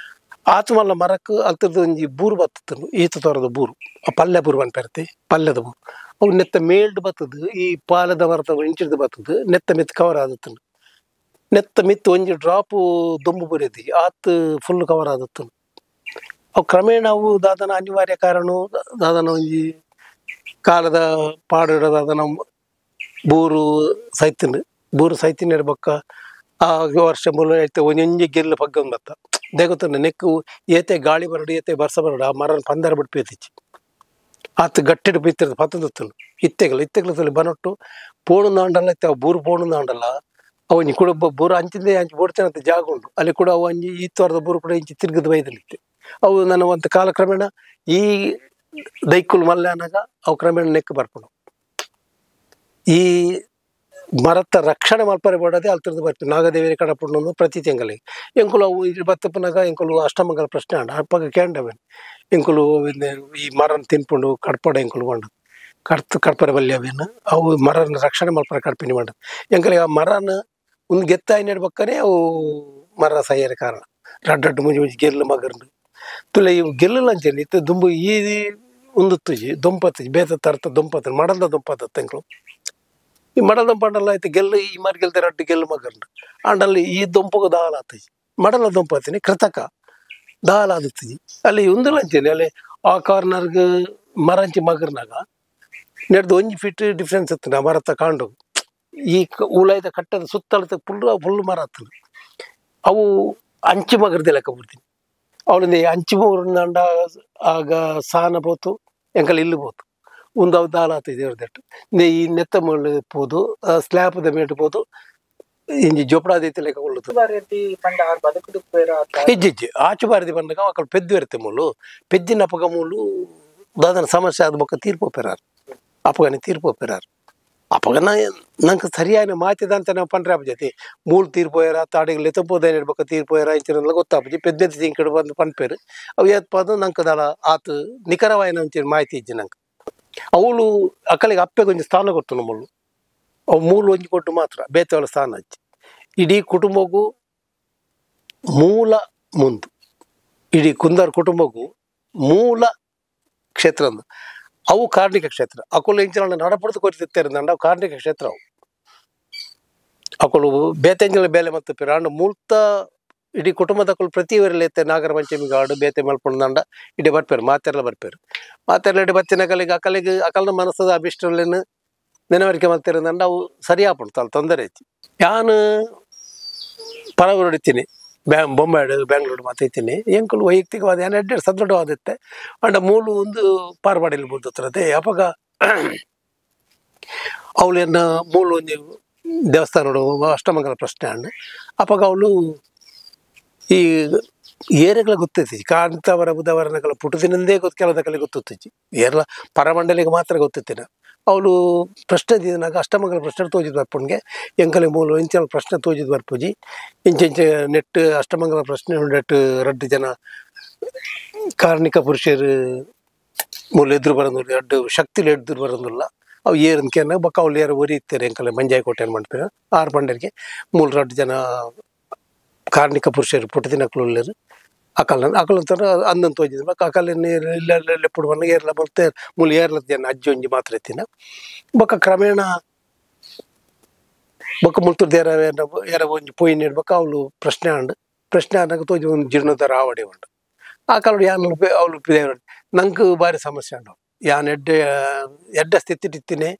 ಆತು ಮಲ್ಲ ಮರಕ್ಕೆ ಅಲ್ತದ್ದು ಒಂಜಿ ಬೂರು ಬತ್ತನು ಈತ ತೋರದ ಬೂರು ಆ ಪಲ್ಯ ಬೂರು ಪನ್ಪೆರ್ತಿ ಪಲ್ಯದ ಬೂರು ಅವು ನೆತ್ತ ಮೇಲ್ಡ್ ಬತ್ತದು ಈ ಪಾಲದ ಮರದ ಇಂಚಿಡ್ದು ಬತ್ತದು ನೆತ್ತ ಮಿತ್ ಕವರ್ ಆದತ್ತನು ನೆತ್ತ ಮಿತ್ ಒಂಜಿ ಡ್ರಾಪು ದೊಂಬು ಬೂರಿದ್ದಿ ಆತು ಫುಲ್ ಕವರ್ ಆದತ್ತನು ಅವು ಕ್ರಮೇಣ ಅವು ದಾದನ ಅನಿವಾರ್ಯ ಕಾರಣ ದಾದನ ಒಂಜಿ ಕಾಲದ ಪಾಡು ದಾದನ ಬೂರು ಸೈತಿನ ಬೂರು ಸೈತಿನ ಬೊಕ್ಕ ಆ ವರ್ಷ ಮೂಲ ಐತೆ ಒಂಜೊಂಜಿ ಗೆಲ್ಲು ಪಗ್ಗ ಬತ್ತ ದೇಗೊತ್ತನ ನೆಕ್ಕು ಏತೆ ಗಾಳಿ ಬರಡು ಏತೆ ಬರ್ಸ ಬರಡು ಆ ಮರನ ಪಂದರ ಬಿಡ್ಪೇತಿಚ್ಚಿ ಆತ ಗಟ್ಟಿಡು ಬಿತ್ತಿರೋದು ಪತ್ತಂದತ್ತನು ಇತ್ತೆಗಲ ಇತ್ತೆಗಲ ಬನೊಟ್ಟು ಪೋಣು ನಾಂಡಲ್ಲ ಇತ್ತೆ ಅವು ಬೂರು ಪೋಣು ನಾಂಡಲ್ಲ ಅವು ಒಂಜಿ ಕೂಡ ಬೂರು ಅಂಚಿಂದೆ ಅಂಚಿ ಬೋಡ್ತೇನಂತ ಜಾಗ ಉಂಟು ಅಲ್ಲಿ ಕೂಡ ಅವು ಅಂಜಿ ಈ ತೋರದ ಬೂರು ಕೂಡ ಇಂಚಿ ತಿರುಗದ ಬೈದಲಿತ್ತೆ ಅವು ನನ್ನ ಒಂದು ಕಾಲಕ್ರಮೇಣ ಈ ದೈಕುಲ್ ಮಲ್ಲೆ ಅನ್ನಾಗ ಅವು ಕ್ರಮೇಣ ನೆಕ್ಕು ಬರ್ಪುಂಡು ಈ ಮರತ್ತ ರಕ್ಷಣೆ ಮಲ್ಪರೆ ಬೋಡದೆ ಅಲ್ತಿರ್ದು ಬರ್ತೀವಿ ನಾಗದೇವಿಯ ಕಡಪುಂಡು ಪ್ರತಿ ತಿಂಗಳಿಗೆ ಎಂಕುಲು ಅವು ಇಲ್ಲಿ ಬತ್ತಪ್ಪನಾಗ ಎಂಕುಲು ಅಷ್ಟಮಂಗಲ ಪ್ರಶ್ನೆ ಅಂಡ ಅಪ್ಪಗ ಕೇಂಡವೇನು ಎಂಕುಲು ಈ ಮರನ ತಿನ್ಪುಂಡು ಕಡ್ಪಡ ಎಂಕುಲು ಬಂಡದು ಕಡ್ತು ಕಡ್ಪರೆ ಬಲ್ಯವೇನು ಅವು ಮರನ ರಕ್ಷಣೆ ಮಲ್ಪರೆ ಕಡ್ಪಿನಿ ಬಂಡದು ಎಂಕಲಿಗೆ ಆ ಮರನ ಒಂದು ಗೆತ್ತಾಯಿ ನೆಡ್ಬಕ್ಕನೆ ಅವು ಮರ ಸೈಯರ ಕಾರಣ ರಡ್ಡು ರಡ್ಡು ಮುಂಜಿ ಮುಂಜಿ ಗೆಲ್ಲು ಮಗರ್ನು ತುಲೆ ಇವು ಗೆಲ್ಲಲ್ಲ ಅಂಚೇನಿ ಇತ್ತು ದುಂಬು ಈ ಒಂದು ತುಜಿ ದೊಂಪತ್ತುಜಿ ಬೇತ ತರ್ತ ದೊಂಪತ್ತ ಮಡಲ್ದ ದೊಂಪತ್ತ ಎಂಕುಲು ಈ ಮಡಲ ದೊಂಪಂಡಲ್ಲ ಆಯ್ತು ಗೆಲ್ಲು ಈ ಮರ ಗೆಲ್ದೆ ರಡ್ಡು ಗೆಲ್ಲು ಮಗರ್ನು ಆಂಡಲ್ಲಿ ಈ ದೊಂಪಗು ದಾಲ ಆತಜಿ ಮಡಲ ದೊಂಪತ್ತಿನಿ ಕೃತಕ ದಾಲ ಆದತ್ತಜಿ ಅಲ್ಲಿ ಉಂದುಲ ಅಂಚೇನಿ ಅಲ್ಲಿ ಆ ಕಾರ್ನರ್ಗ್ ಮರಂಚಿ ಮಗರ್ನಾಗ ನೆಡ್ದು ಒಂಜಿ ಫೀಟ್ ಡಿಫ್ರೆನ್ಸ್ ಇತ್ತು ಆ ಮರತ್ತ ಕಾಂಡು ಈ ಉಲಾಯ್ದ ಕಟ್ಟದ ಸುತ್ತಳತ ಫುಲ್ ಫುಲ್ ಮರ ಹತ್ತನು ಅವು ಅಂಚಿ ಮಗರ್ದೆ ಲೆಕ್ಕ ಬಿಡ್ತೀನಿ ಅವಳಿಂದ ಅಂಚಿ ಮಗರ್ನಾಂಡ ಆಗ ಸಾನ ಪೋತು ಎಂಕಲ್ ಇಲ್ಲು ಪೋತು ಒಂದು ಅವು ದಾಲ ಆತ ದೇವ್ರದಟ್ಟು ಈ ನೆತ್ತ ಮಳ್ಳು ಪೋದು ಸ್ಲ್ಯಾಪ್ದ ಮೇಟು ಪೋದು ಇಂಜಿ ಜೋಪಡಾದೈತೆ ಲೆಕ್ಕ ಉಳ್ಳದು ಇಜ್ಜಿಜ್ಜಿ ಆಚು ಬಾರದಿ ಬಂದಾಗ ಅక్కడ ಪೆದ್ದು ಇರುತ್ತೆ ಮೂಲು ಪೆದ್ದಿನ ಅಪಗ ಮೂಲು ದಾದನ ಸಮಸ್ಯೆ ಆದ ಬೊಕ್ಕ ತೀರ್ಪು ಪೆರಾರು ಅಪಗನೆ ತೀರ್ಪು ಪೆರಾರು ಅಪಗನ ನಂಗೆ ಸರಿಯಾದ ಮಾತಿದಂತ ನಾವು ಪಂಡ್ರೆ ಜೊತೆ ಮೂಲು ತೀರ್ಪೋಯರ ತಾಡಿಗೆ ಲೆತ್ತಪೋದೇನು ಇಡ್ಬೇಕು ತೀರ್ಪೋಯರ ಇಂಚಿನ ಗೊತ್ತಾಪಜಿ ಪೆದ್ದೆದ್ದು ತಿಂಕಡು ಬಂದು ಪನ್ಪೇರು ಅವು ಏತ್ಪಾದು ನಂಗೆ ದಾಲ ಆತು ನಿಖರವಾಯಿನ ಒಂಚೂರು ಮಾಹಿತಿ ಇಜ್ಜಿ ನಂಗೆ ಅವಳು ಅಕ್ಕಲಿಗೆ ಅಪ್ಪೆಗೆ ಒಂಜಿ ಸ್ಥಾನ ಕೊಟ್ಟು ನಮ್ಮಳು ಅವು ಮೂಲು ಒಂಜಿ ಕೊಟ್ಟು ಮಾತ್ರ ಬೇತೆವಳ ಸ್ಥಾನ ಹಚ್ಚಿ ಇಡೀ ಕುಟುಂಬಕ್ಕೂ ಮೂಲ ಮುಂದು ಇಡೀ ಕುಂದರ್ ಕುಟುಂಬಕ್ಕೂ ಮೂಲ ಕ್ಷೇತ್ರ ಅಂದು ಅವು ಕಾರ್ಣಿಕ ಕ್ಷೇತ್ರ ಅಕುಲು ಇಂಚಿನ ನಡಪಡ್ದು ಕೊರಿತಿತ್ತೇರಂದ ಅವು ಕಾರ್ಣಿಕ ಕ್ಷೇತ್ರ ಅವು ಅಕುಲು ಬೇತೆಂಜಲ ಬೇಲೆ ಮತ್ತು ಪಿರಾಂಡು ಮೂಲ್ತ ಇಡೀ ಕುಟುಂಬದ ಪ್ರತಿ ಊರಲ್ಲಿ ನಾಗರ ಪಂಚಮಿ ಗಾಡು ಬೇತೆ ಮಲ್ಪೊಂಡು ಇಡೀ ಬರ್ಪೇರು ಮಾತೆಲ್ಲ ಬರ್ಪೇರು ಮಾತೆಲ್ಲ ಇಡೀ ಬತ್ತಿನ ಕಲಿಗೆ ಅಕಲಿಗೆ ಅಕಲ್ನ ಮನಸ್ಸದ ಅಭಿಷ್ಟಲೇನು ನೆನವರಿಕೆ ಮಲ್ತಿರಂದಂಡ ಅವು ಸರಿಯಾಪುಂಡು ತಲ್ ತೊಂದರೆ ಐತಿ ಯಾನು ಪರವರಡಿತೀನಿ ಬೊಂಬೆ ಬೆಂಗಳೂರು ಮಾತೈತೀನಿ ಎಂಕುಲು ವೈಯಕ್ತಿಕವಾದ ಏನು ಎಡ್ಡೆಡ್ ಸದೃಢವಾದಿತ್ತೆ ಅಂಡ ಮೂಲು ಒಂದು ಪಾರ್ವಾಡಿಲ್ ಬುದ್ಧತ್ರತೆ ಅಪಗ ಅವಳನ್ನ ಮೂಲ ಒಂಜಿ ದೇವಸ್ಥಾನಡು ಅಷ್ಟಮಂಗಲ ಪ್ರಶ್ನೆ ಅಂಡ್ ಅಪಗ ಅವಳು ಈ ಏರೆಗಳ ಗೊತ್ತೈತಿ ಕಾಂತವರ ಬುಧವರನಗಳ ಪುಟದಿನಂದೇ ಗೊತ್ತು ಕೆಲದಕಲೆ ಗೊತ್ತಿತ್ತು ಏರ್ಲ ಪರಮಂಡಲಿಗೆ ಮಾತ್ರ ಗೊತ್ತಿತ್ತಿನ ಅವಳು ಪ್ರಶ್ನೆ ದಿನಾಗ ಅಷ್ಟಮಂಗಲ ಪ್ರಶ್ನೆ ತೋಜಿದ್ ಬರ್ಪುಣ್ಗೆ ಎಂಕಲೆ ಮೂಲ ಇಂಚ ಪ್ರಶ್ನೆ ತೋಜಿದ್ ಬರ್ಪುಜಿ ಇಂಚ ಇಂಚ ನೆಟ್ ಅಷ್ಟಮಂಗಲ ಪ್ರಶ್ನೆ ನೆಟ್ ರಡ್ಡು ಜನ ಕಾರ್ಣಿಕ ಪುರುಷರು ಮೂಲ ಎದುರು ಬರೋದಿಲ್ಲ ರಡ್ಡು ಶಕ್ತಿಲಿ ಎದುರು ಬರೋದಿಲ್ಲ ಅವು ಏರನ್ ಕೇನ ಬೊಕ್ಕ ಅವ್ಳು ಏರು ಒರಿ ಇತ್ತಾರೆ ಎಂಕಲೆ ಮಂಜಾಯ ಕೋಟೆ ಮಾಡ್ತಾರೆ ಆರು ಪಂಡರಿಗೆ ಮೂಲ ರಡ್ಡು ಜನ ಕಾರ್ಣಿಕ ಪುರುಷರು ಪುಟ್ಟದಿನಕ್ಲು ಉಳ್ಳೇರು ಅಕಲ್ ಅಕಲ್ ಅಂತಾರೆ ಅಂದನ್ ತೋಜಿದ್ ಬೊಕ್ಕ ಅಕಲ್ ಇಲ್ಲ ಪುಡುವನ್ನ ಏರ್ಲ ಬರುತ್ತೆ ಮೂಲ ಏರ್ಲ ಜನ ಅಜ್ಜಿ ಒಂಜಿ ಮಾತ್ರ ಇತ್ತಿನ ಬೊಕ್ಕ ಕ್ರಮೇಣ ಬೊಕ್ಕ ಮುಲ್ತುರ್ದು ಏರ ಏರ ಒಂಜಿ ಪೋಯಿ ನೀಡ್ಬೇಕ ಅವಳು ಪ್ರಶ್ನೆ ಅಂಡು ಪ್ರಶ್ನೆ ಆದಾಗ ತೋಜಿ ಒಂದು ಜೀರ್ಣೋದ್ಧಾರ ಆವಡಿ ಉಂಡು ಆ ಕಾಲಡು ಯಾನ್ ಅವಳು ನಂಗೆ ಭಾರಿ ಸಮಸ್ಯೆ ಉಂಡು ಯಾನ್ ಎಡ್ಡೆ ಎಡ್ಡೆ ಸ್ಥಿತಿ ಇತ್ತೀನಿ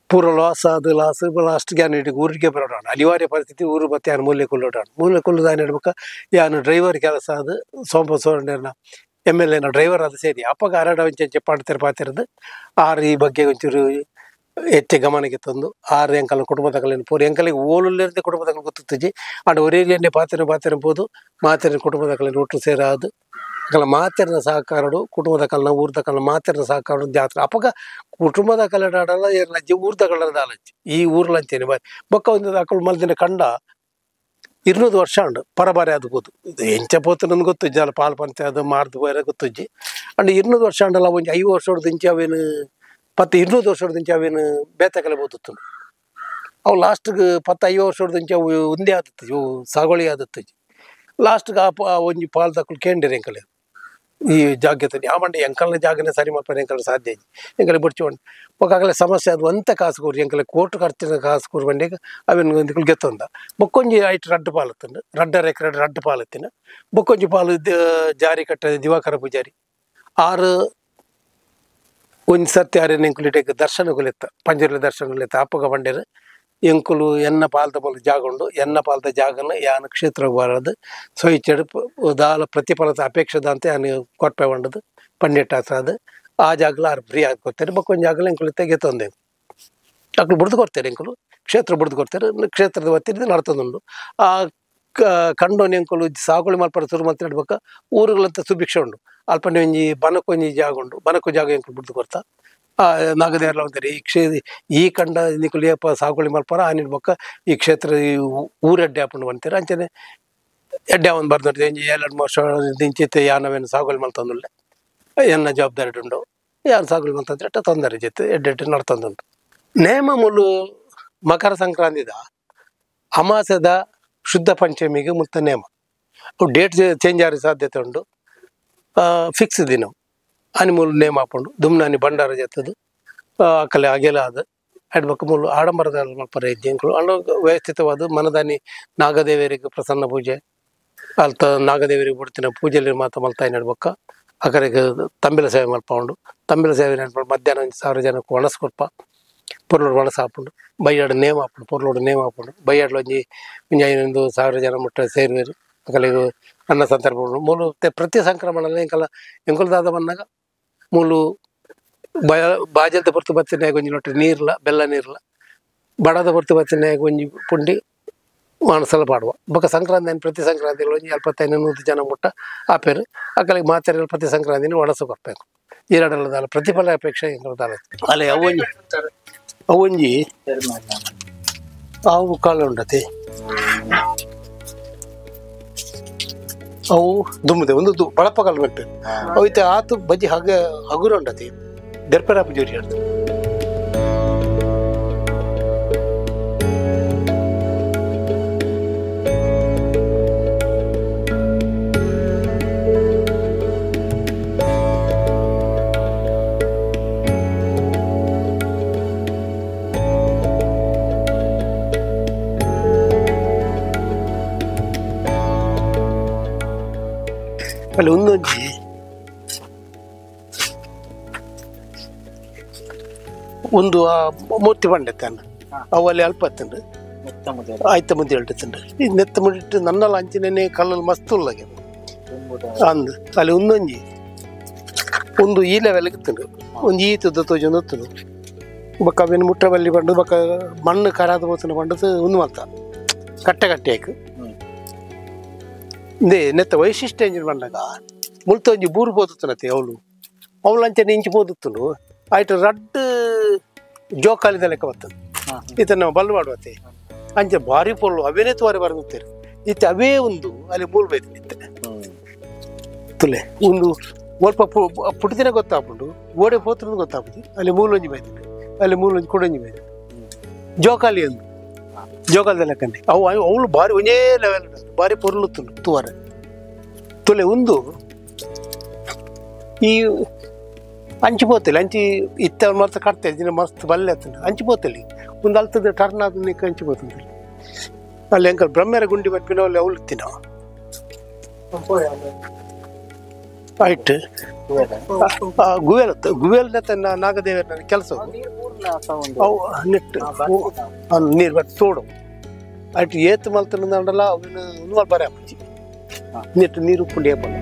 ಪೂರ ಲಾಸ್ ಅದು ಲಾಸ್ ಲಾಸ್ಟ್ ಯಾನ್ ಇಡೀ ಊರಿಗೆ ಬರೋಣ ಅನಿವಾರ್ಯ ಪರಿಸ್ಥಿತಿ ಊರು ಮತ್ತೆ ಯಾನ್ ಮೂಲೆ ಕೊಲ್ಲೋಣ ಮೂಲೆ ಕೊಲ್ಲೋದು ಏನು ಹೇಳ್ಬೇಕು ಯಾನು ಡ್ರೈವರ್ ಕೆಲಸ ಅದು ಸೋಂಪ ಸೋರಣ್ಣ ಎಮ್ ಎಲ್ ಎನ ಡ್ರೈವರ್ ಅದು ಸೇರಿ ಅಪ್ಪಗ ಅರಡ ಒಂಚೆ ಪಾಡ್ತಿರ ಪಾತಿರೋದು ಆರು ಈ ಬಗ್ಗೆ ಒಂಚೂರು ಹೆಚ್ಚು ಗಮನಕ್ಕೆ ತಂದು ಆರು ಎಂಕಲ್ ಕುಟುಂಬದ ಪೂರ ಎಂಕಲಿಗೆ ಓಲುಲ್ಲಿರದೆ ಕುಟುಂಬದ ಗೊತ್ತಿಜ್ಜಿ ಅಂಡ್ ಒರೇಲಿಯನ್ನೇ ಪಾತಿರ ಪಾತಿರ ಪೋದು ಮಾತಿನ ಕುಟುಂಬದ ಕಲೆ ಒಟ್ಟು ಸೇರಾದು ಅಕಲ ಮಾತಿರನ ಸಹಕಾರಡು ಕುಟುಂಬದ ಕಲ್ನ ಊರ್ದ ಕಲ್ನ ಮಾತಿರನ ಸಹಕಾರಡು ಜಾತ್ರೆ ಅಪ್ಪಗ ಕುಟುಂಬದ ಕಲೆಡಾಡಲ್ಲ ಏರ್ಲಜ್ಜಿ ಊರ್ದ ಕಲ್ಲದ ಅಲಜ್ಜಿ ಈ ಊರ್ಲಂಚೇನೆ ಬಾರಿ ಬೊಕ್ಕ ಒಂದು ಅಕಲು ಮಲ್ದಿನ ಕಂಡ 200 ವರ್ಷ ಉಂಡು ಪರಬಾರಿ ಅದು ಪೋದು ಎಂಚ ಪೋತು ನನ್ಗೆ ಗೊತ್ತುಜ್ಜಿ ಅಲ್ಲ ಪಾಲ್ ಪಂಚ ಅದು ಮಾರ್ದು ಪೋಯರ ಗೊತ್ತುಜ್ಜಿ ಅಂಡ್ 200 ವರ್ಷ ಉಂಡಲ್ಲ ಒಂಜಿ 5 ವರ್ಷ ಇಂಚ ಅವೇನು ಪತ್ತು 200 ವರ್ಷದ ಇಂಚ ಅವೇನು ಬೇತಕಲೆ ಬೋತಿತ್ತು ಅವು ಲಾಸ್ಟ್ಗೆ 10 5 ವರ್ಷದ ಇಂಚ ಅವು ಒಂದೇ ಆದತ್ತು ಇವು ಸಾಗುವಳಿ ಆದತ್ತು ಲಾಸ್ಟ್ಗೆ ಆ ಒಂಜಿ ಪಾಲ್ ದಕ್ಕಲು ಕೇಂಡಿರಿ ಎಂಕಲೆ ಈ ಜಾಗ್ಯತೆ ಆ ಮಂಡೆ ಎಂಕಲ್ನ ಜಾಗನೇ ಸರಿ ಮಾಡ್ತಾರೆ ಎಂಕಲ್ ಸಾಧ್ಯ ಇಜ್ಜಿ ಎಂಕಲೆ ಬುಡ್ಚಿ ಉಂಟು ಬೊಕ್ಕ ಸಮಸ್ಯೆ ಅದು ಒಂತ ಕಾಸು ಕೂರಿ ಎಂಕಲೆ ಕೋರ್ಟ್ ಖರ್ಚಿನ ಕಾಸು ಕೂರು ಬಂಡಿಗೆ ಅವೇನು ಒಂದು ಗೆತ್ತೊಂದ ಬೊಕ್ಕೊಂಜಿ ಐಟ್ ರಡ್ಡು ಪಾಲತ್ತುಂಡು ರಡ್ಡರ ಎಕರೆ ರಡ್ಡು ಪಾಲತ್ತಿನ ಬೊಕ್ಕೊಂಜಿ ಪಾಲು ಜಾರಿ ಕಟ್ಟ ದಿವಾಕರ ಪೂಜಾರಿ ಆರು ಒಂಜಿ ಸರ್ತಿ ಆರೇನು ಎಂಕುಲು ದರ್ಶನಗುಲೆತ್ತ ಪಂಜುರ್ಲಿ ದರ್ಶನಗುಲೆತ್ತ ಅಪ್ಪಗ ಬಂಡೇರು ಎಂಕುಲು ಎನ್ನ ಪಾಲ್ದ ಬಲ್ ಜಾಗ ಉಂಡು ಎನ್ನ ಪಾಲ್ದ ಜಾಗನ ಯಾನ ಕ್ಷೇತ್ರಕ್ಕೆ ಬರೋದು ಸ್ವಇಚ್ಛೆಡು ದಾಲ ಪ್ರತಿಫಲದ ಅಪೇಕ್ಷೆದಂತೆ ಯಾನು ಕೊಟ್ಟೆ ಉಂಡದು ಪಂಡಿಟ್ಟಾಸದು ಆ ಜಾಗಲ ಆರು ಫ್ರೀ ಆಗಿ ಕೊಡ್ತಾರೆ ಬೊಕ್ಕೊಂದು ಜಾಗಲ ಎಂಕುಲು ತೆಗೆತೊಂದೆ ಅಕ್ಲು ಬುಡ್ದು ಕೊಡ್ತಾರೆ ಎಂಕುಲು ಕ್ಷೇತ್ರ ಬುಡ್ದು ಕೊಡ್ತಾರೆ ಕ್ಷೇತ್ರದ ವತಿಯಿಂದ ನಡ್ತದುಂಡು ಆ ಕಂಡೋನಿ ಎಂಕುಲು ಸಾಗುವಳಿ ಮಲ್ಪರ ಶುರು ಮಲ್ತ ನಡ್ಬೇಕ ಊರುಗಳಂತ ಸುಭಿಕ್ಷೆ ಉಂಡು ಅಲ್ಪನೆ ಒಂಜಿ ಬನಕೊಂಜಿ ಜಾಗ ಉಂಡು ಬನಕ್ಕು ಜಾಗ ಎಂಕುಲು ಬುಡ್ದು ಕೊಡ್ತಾ ಆ ನಾಗದೇವರ ಅಂತಾರೆ ಈ ಈ ಕಂಡ ನಿಕುಲು ಏಪ ಸಾಗುವಳಿ ಮಲ್ಪರ ಆ ನಿಡ್ಬಕ್ಕ ಈ ಕ್ಷೇತ್ರ ಈ ಊರೆಡ್ಡೆ ಹಾಕೊಂಡು ಅಂತಾರೆ ಅಂಚನೆ ಎಡ್ಡೆ ಒಂದು ಬರ್ದೊಡ್ದು ಒಂಜಿ 7 ವರ್ಷ ಇಂಚಿತ್ತೆ ಯಾನವೇನು ಸಾಗುವಳಿ ಮಲ್ತಂದುಳ್ಳೆ ಎನ್ನ ಜವಾಬ್ದಾರಿ ಉಂಡು ಯಾರು ಸಾಗುವಳಿ ಮಲ್ತಂದ್ರೆ ಅಟ್ಟ ತೊಂದರೆ ಜೊತೆ ಎಡ್ಡೆ ಎಡ್ಡೆ ನಡ್ತಂದುಂಟು ನೇಮ ಮುಲು ಮಕರ ಸಂಕ್ರಾಂತಿದ ಅಮಾಸದ ಶುದ್ಧ ಪಂಚಮಿಗೆ ಮುಲ್ತ ನೇಮ ಡೇಟ್ ಚೇಂಜ್ ಆಗಿ ಸಾಧ್ಯತೆ ಉಂಟು ಫಿಕ್ಸ್ ದಿನ ಆನಿ ಮೂಲು ನೇಮ ಹಾಕೊಂಡು ದುಮ್ನಾನಿ ಭಂಡಾರ ಜತ್ತದು ಅಕಲೆ ಅಗೆಲ ಅದು ಎಡ್ಬಕ್ಕ ಮೂಲು ಆಡಂಬರದ ಮಲ್ಪರ ಇಜ್ಜೆಂಕುಲು ಅಂಡ ವ್ಯವಸ್ಥಿತವಾದ ಮನದಾನಿ ನಾಗದೇವರಿಗೆ ಪ್ರಸನ್ನ ಪೂಜೆ ಅಲ್ತ ನಾಗದೇವರಿಗೆ ಬಿಡ್ತಿನ ಪೂಜೆಯಲ್ಲಿ ಮಾತ್ರ ಮಲ್ತಾಯಿ ನಡ್ಬಕ್ಕ ಅಕರೆಗೆ ತಂಬಿಲ ಸೇವೆ ಮಲ್ಪೌಂಡು ತಂಬಿಲ ಸೇವೆ ನಡ್ಬ ಮಧ್ಯಾಹ್ನ 1000 ಜನಕ್ಕೆ ಒಣಸ್ ಕೊರ್ಪ ಪೊರ್ಲೋಡು ಒಣಸ ಹಾಪುಂಡು ಬೈಯಾಡು ನೇಮ ಹಾಪುಂಡು ಪೊರ್ಲೋಡು ನೇಮ ಹಾಪುಂಡು ಬೈಯಾಡ್ಲು ಒಂಜಿ ಒಂಜಿ 5,000 ಜನ ಮುಟ್ಟ ಸೇರುವೆರು ಅಕಲಿಗೆ ಅನ್ನ ಸಂದರ್ಭ ಮೂಲು ಪ್ರತಿ ಸಂಕ್ರಮಣ ಎಂಕಲ ಎಂಕುಲದಾದ ಬಂದಾಗ ಮೂಲು ಬಾಜಲ್ದ ಪೊರ್ತು ಬತ್ತಿನಾಗ ಒಂಜಿ ಲೊಟ್ಟೆ ನೀರ್ಲ ಬೆಲ್ಲ ನೀರ್ಲ ಬಡದ ಪೊರ್ತು ಬತ್ತಿನಾಗ ಒಂಜಿ ಪುಂಡಿ ಮಾಣಸಲ ಪಾಡುವ ಬೊಕ್ಕ ಸಂಕ್ರಾಂತಿ ಪ್ರತಿ ಸಂಕ್ರಾಂತಿ ಒಂಜಿ 75-100 ಜನ ಮುಟ್ಟ ಆಪೇರು ಅಕಲಿಗೆ ಮಾತೆರೆ ಪ್ರತಿ ಸಂಕ್ರಾಂತಿನ ಒಣಸು ಕೊರ್ಬೇಕು ಈರಡಲದಾಲ ಪ್ರತಿಫಲ ಅಪೇಕ್ಷೆ ಎಂಕುಲದಾಲ ಅಲ್ಲೇ ಅವೊಂಜಿ ಅವೊಂಜಿ ಅವು ಕಾಲ ಉಂಡತೆ ಅವು ದುಮ್ಮದೆ ಒಂದು ಬಳಪ ಕಾಲ ಮೆಟ್ಟು ಅವು ಇತ್ತೆ ಆತು ಬಜ್ಜಿ ಹಗ ಹಗುರ ಉಂಡತಿ ದರ್ಪರ ಪೂಜಾರಿ ಹೇಳ್ತಾರೆ. ಅಲ್ಲಿ ಒಂದೊಂಜಿ ಒಂದು ಆ ಮೂರ್ತಿ ಬಂಡೆತ್ತಾನ ಅವು ಅಲ್ಲಿ ಅಲ್ಪ ಹತ್ತುಂಡು ಆಯ್ತ ಮುಂದೆ ಹೇಳ್ತುಂಡು ಈ ನೆತ್ತ ಮುಡಿಟ್ಟು ನನ್ನೆಲ್ಲ ಅಂಚಿನೇ ಕಲ್ಲಲ್ಲಿ ಮಸ್ತ್ ಉಳ್ಳಗೆ ಅಂದ್ ಅಲ್ಲಿ ಒಂದೊಂಜಿ ಒಂದು ಈ ಲೆವೆಲ್ಗೆ ಇತ್ತುಂಡು ಒಂಜಿ ಈ ತುದ್ದ ತೋಜೊಂದು ಹೊತ್ತುಂಡು. ಬೊಕ್ಕ ಅವೆನ್ ಮುಟ್ಟ ಬಲ್ಲಿ ಪಂಡು ಬೊಕ್ಕ ಮಣ್ಣು ಕರಾದ ಪೋತುನ ಪಂಡದು ಉಂದು ಮಲ್ತ ಕಟ್ಟೆ ಕಟ್ಟೆ ಆಯ್ಕ್ ಇಂದೇ ನೆತ್ತ ವೈಶಿಷ್ಟ್ಯ ಎಂಜಿನ ಪಂಡಗ ಮುಲ್ತ ಒಂಜಿ ಬೂರು ಪೋತುತ್ತನತೆ ಅವಳು ಅವಳು ಅಂಚನೆ ಇಂಚಿ ಪೋದುತ್ತುಂಡು ಆಯ್ತು ರಡ್ಡ್ ಜೋಕಾಲಿದ ಲೆಕ್ಕ ಬರ್ತದೆ ಇತ್ತ ನಾವು ಬಲ್ಲು ಮಾಡುವತೆ ಅಂಚೆ ಭಾರಿ ಪೊರ್ಲು ಅವೇನೇ ತುವಾರಿ ಬರಗುತ್ತೇವೆ ಇತ್ತೆ ಅವೇ ಒಂದು ಅಲ್ಲಿ ಮೂಲು ಬೈತು ಇತ್ತೆ ತುಲೆ ಒಂದು ಒಲ್ಪ ಪುಟ್ಟಿದಿನ ಗೊತ್ತಾಪುಂಡು ಓಡೆ ಪೋತುಂದು ಗೊತ್ತಾಪುಂಡು ಅಲ್ಲಿ ಮೂಲೊಂಜಿ ಬೈತು ಅಲ್ಲಿ ಮೂಲೊಂಜಿ ಕೊಡೊಂಜಿ ಬೈತು ಜೋಕಾಲಿ ಒಂದು ಜೋಕಾಲಿದ ಲೆಕ್ಕನೆ ಅವು ಅವಳು ಭಾರಿ ಒಂದೇ ಲೆವೆಲ್ ಭಾರಿ ಪೊರ್ಲು ತುಳು ತುವಾರೆ ತುಲೆ ಒಂದು ಈ ಅಂಚಿ ಪೋತಲಿ ಅಂಚಿ ಇತ್ತ ಮಸ್ತ್ ಕಟ್ತೆ ದಿನ ಮಸ್ತ್ ಬಲ್ಲೆ ಆತುಂಡು ಅಂಚಿ ಪೋತಲಿ ಒಂದು ಅಲ್ತದ ಟರ್ನ್ ಆದ ನಿಕ್ಕ ಅಂಚಿ ಪೋತುಂಡು ಅಲ್ಲಿ ಅಂಕಲ್ ಬ್ರಹ್ಮರ ಗುಂಡಿ ಪನ್ಪಿನ ಅಲ್ಲಿ ಅವಳು ತಿನ್ನ ಆಯ್ತು ಗುವೆಲ್ ಗುವೆಲ್ ನಾಗದೇವರ ಕೆಲಸ ಅವು ನೆಟ್ ನೀರು ಬಟ್ ತೋಡು ಆಯ್ತು ಏತ್ ಮಲ್ತನಂಡಲ ಅವಿನ ಒಂದು ಬರ ನೆಟ್ ನೀರು ಉಪ್ಪುಂಡು ಏಪಲ್ಲ.